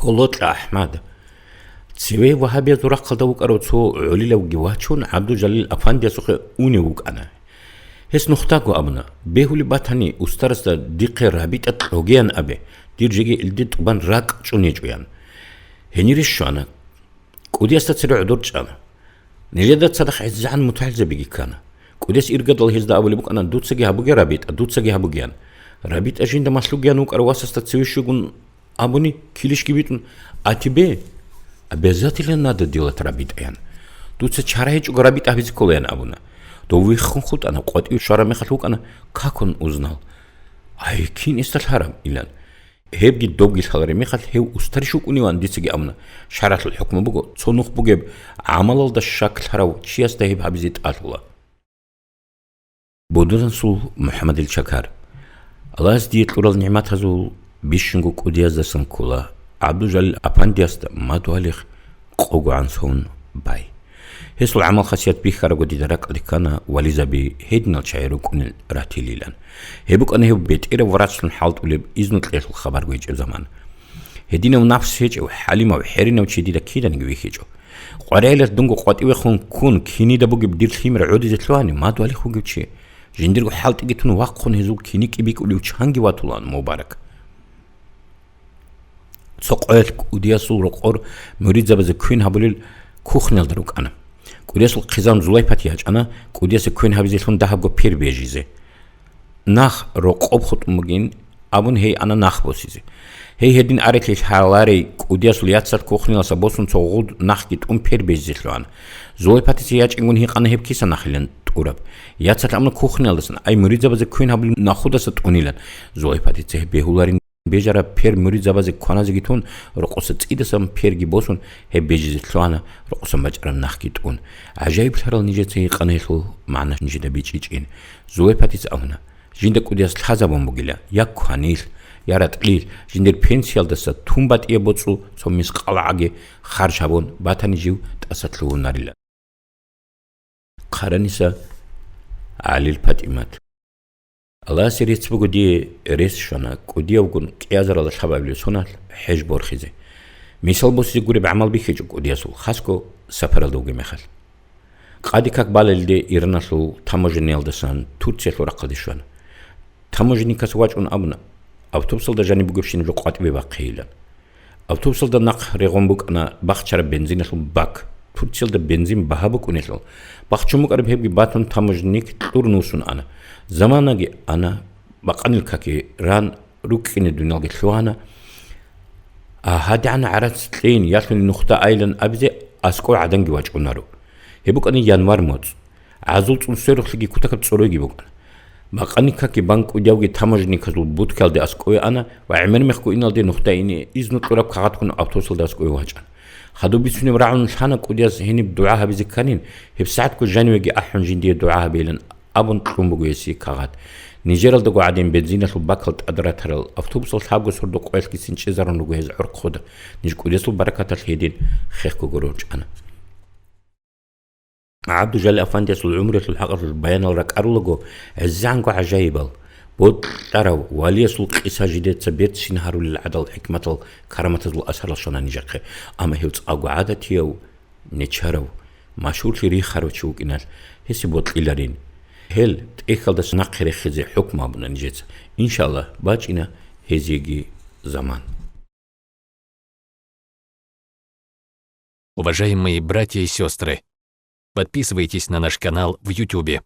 Гьолокьа АхӀмад. Цеве вагьабиязул рахъалда вукӀарав цо гӀолилавги вачун, ГӀабдулжалил-афандиясухъе унев вукӀана. Гьес нухдаго абуна, бегьулеб батани, устарасда дихъе рабитӀа кьогеян абе, дир жеги илде тӀубан ракӀ чӀун гьечӀоян. Гьенире щвана. КӀудиясда цере гӀодор чӀана. Нижеда цадахъ гӀезегӀан мутагӀилзабиги ккана. КӀудияс иргадал гьезда абулеб букӀана, дуцаги гьабуге рабитӀа, дуцаги гьабугеян. РабитӀа жинда малъугеян вукӀарав васасда цеве щвегун абуни, килищги битӀун, а тебе обязательно надо делать рабитӀаян. Дуца чара гьечӀого рабитӀа гьабизе кколаян абуна. Дов виххун хутӀана, къватӀив щвараб мехалъ вукӀана, как он узнал? Ай, кин эсда лъараб? Илан. Гьебги добги лъалареб мехалъ гьев устарищ вукӀуневан дицаги абуна, шаргӀалъул хӀукму буго, цо нух бугеб гӀамалалда щак лъарав чиясда гьеб гьабизе тӀалъула. Бододасул МухӀаммадил Чакар. Аллагьас дие кьурал нигӀматазул бищунго кӀудияздасан ккола, ГӀабдулжалил-апандиясда мадугьалихъ къогогӀан совун бай. Гьесул гӀамал-хасият бихьарабго дида ракӀалде ккана вализаби гьединал чагӀи рукӀунел ратилилан. Гьеб букӀана гьев бетӀерав врачлъун хӀалтӀулеб, изну кьелъул хабар гьечӀеб заман. Гьединав напс гьечӀев, хӀалимав, хӀеренав чи дида киданиги вихьичӀо. КъваригӀелалъ дунго къватӀивехун ккун, кинида бугеб дир лъимер гӀодизе лъугьани, мадугьалихъ вугев чи. Жиндирго хӀалтӀиги тун вахъун гьезул киникӀи бикӀулев чанги ватулаан Мубарак. Цо къоялъ кӀудиясул рокъор муридзабазе квен гьабулел кухнялда рукӀана. КӀудиясул хъизан Зулайпат ячӀана, кӀудиясе квен гьабизелъун дагьабго пер бежизе. Нах рокъоб хутӀун бугин абун, гьей ана нах босизе. Гьей гьедин арелъи лъаларей, кӀудиясул яцалъ кухняласа босун цо гъуд нахги тӀун пер бежизе лъугьана. Зулайпатица ячӀингун гьикъана гьеб киса нахилан тӀураб. Яцалъ абуна кухнялдасан, ай муридзабазе квен гьабулеб нахудаса тӀунилан. Зулайпатица гьеб бегьуларин бежараб пер муридзабазе кваназеги тун, рокъоса цӀидасан перги босун, гьеб бежизе лъугьана, рокъосан бачӀараб нахги тӀун. ГӀажаиблъарал нижеца гьикъана гьелъул магӀна нижеда бичӀчӀичӀин. Зулайпатица абуна, жинда кӀудияс лъазабун бугила, я кванилъ, я ратӀлилъ, жиндир пенсиялдаса тун батӀияб боцӀул цо мискъал гӀаги харж гьабун батани, жив тӀаса лъугьунарила. Хъараниса ГӀалил ПатӀимат. Аллагьасе рецц буго, дие рес щвана кӀудиявгун кӀиазаралда лъабабилеб соналъ хӀеж борхизе. Мисал босизе гуреб гӀамал бихьичӀо кӀудиясул, хасго сапаралда вугеб мехалъ. Къади как балелде Ираналъул таможенниялдасан Турциялъул рахъалде щвана. Таможенникас вачӀун абуна, автобусалда жаниб бугебщинаб жо къватӀибе бахъейилан. Автобусалда нахъ регъун букӀана бахчараб бензиналъул бак. Турциялда бензин багьа букӀунелъул. Бахчун букӀараб гьебги батун, таможник кьурун вуссун ана. Заманаги ана, бакъанил каки ран, рукӀине дуниялги лъугьана. А, гьадигӀан гӀарац кьейин, ялъуни нухда айилан абизе аскӀов гӀаданги вачӀунаро. Гьеб букӀана январь моцӀ. ГӀазул цӀун сверухълъиги кутакаб цӀоройги букӀана. Бакъанил каки бан кӀудиявги таможенниказул будкаялде аскӀове ана ва гӀемер мехго иналде нухда ине изну кьураб кагъатгун автобусалда аскӀове вачӀана. Хадуб бицунеб рагӀун лъана кӀудияз гьениб дугӀа гьабизе кканин, гьебсагӀатго жанивеги ахӀун жиндие дугӀа гьабейилан абун кьун буго гьесие кагъат. Нижералдаго гӀадин бензиналъул бакал тӀад ратарал автобусал лъабго сордо къоялъгицин чӀезарун руго гьез гӀорхъуда. Ниж кӀудиясул баракаталъ гьедин хехго гуро ручӀана. ГӀабдужалил Афандиясул гӀумруялъул хӀакъалъулъ баянал ракӀарулаго, гӀезегӀанго гӀажаибал, бокьарав валиясул къиса жидеца берцин гьарулел гӀадал хӀикматал караматазул асарал щвана нижехъе, амма гьев цӀакъго гӀадатияв, нечарав, машгьурлъи рихарав чи вукӀиналъ, гьесие бокьиларин. Гьел тӀехьалдаса нахъе рехизе хӀукму гьабуна нижеца. Иншаллагь, бачӀина гьезиеги заман. Уважаемые братья и сестры, подписывайтесь на наш канал в Ютубе.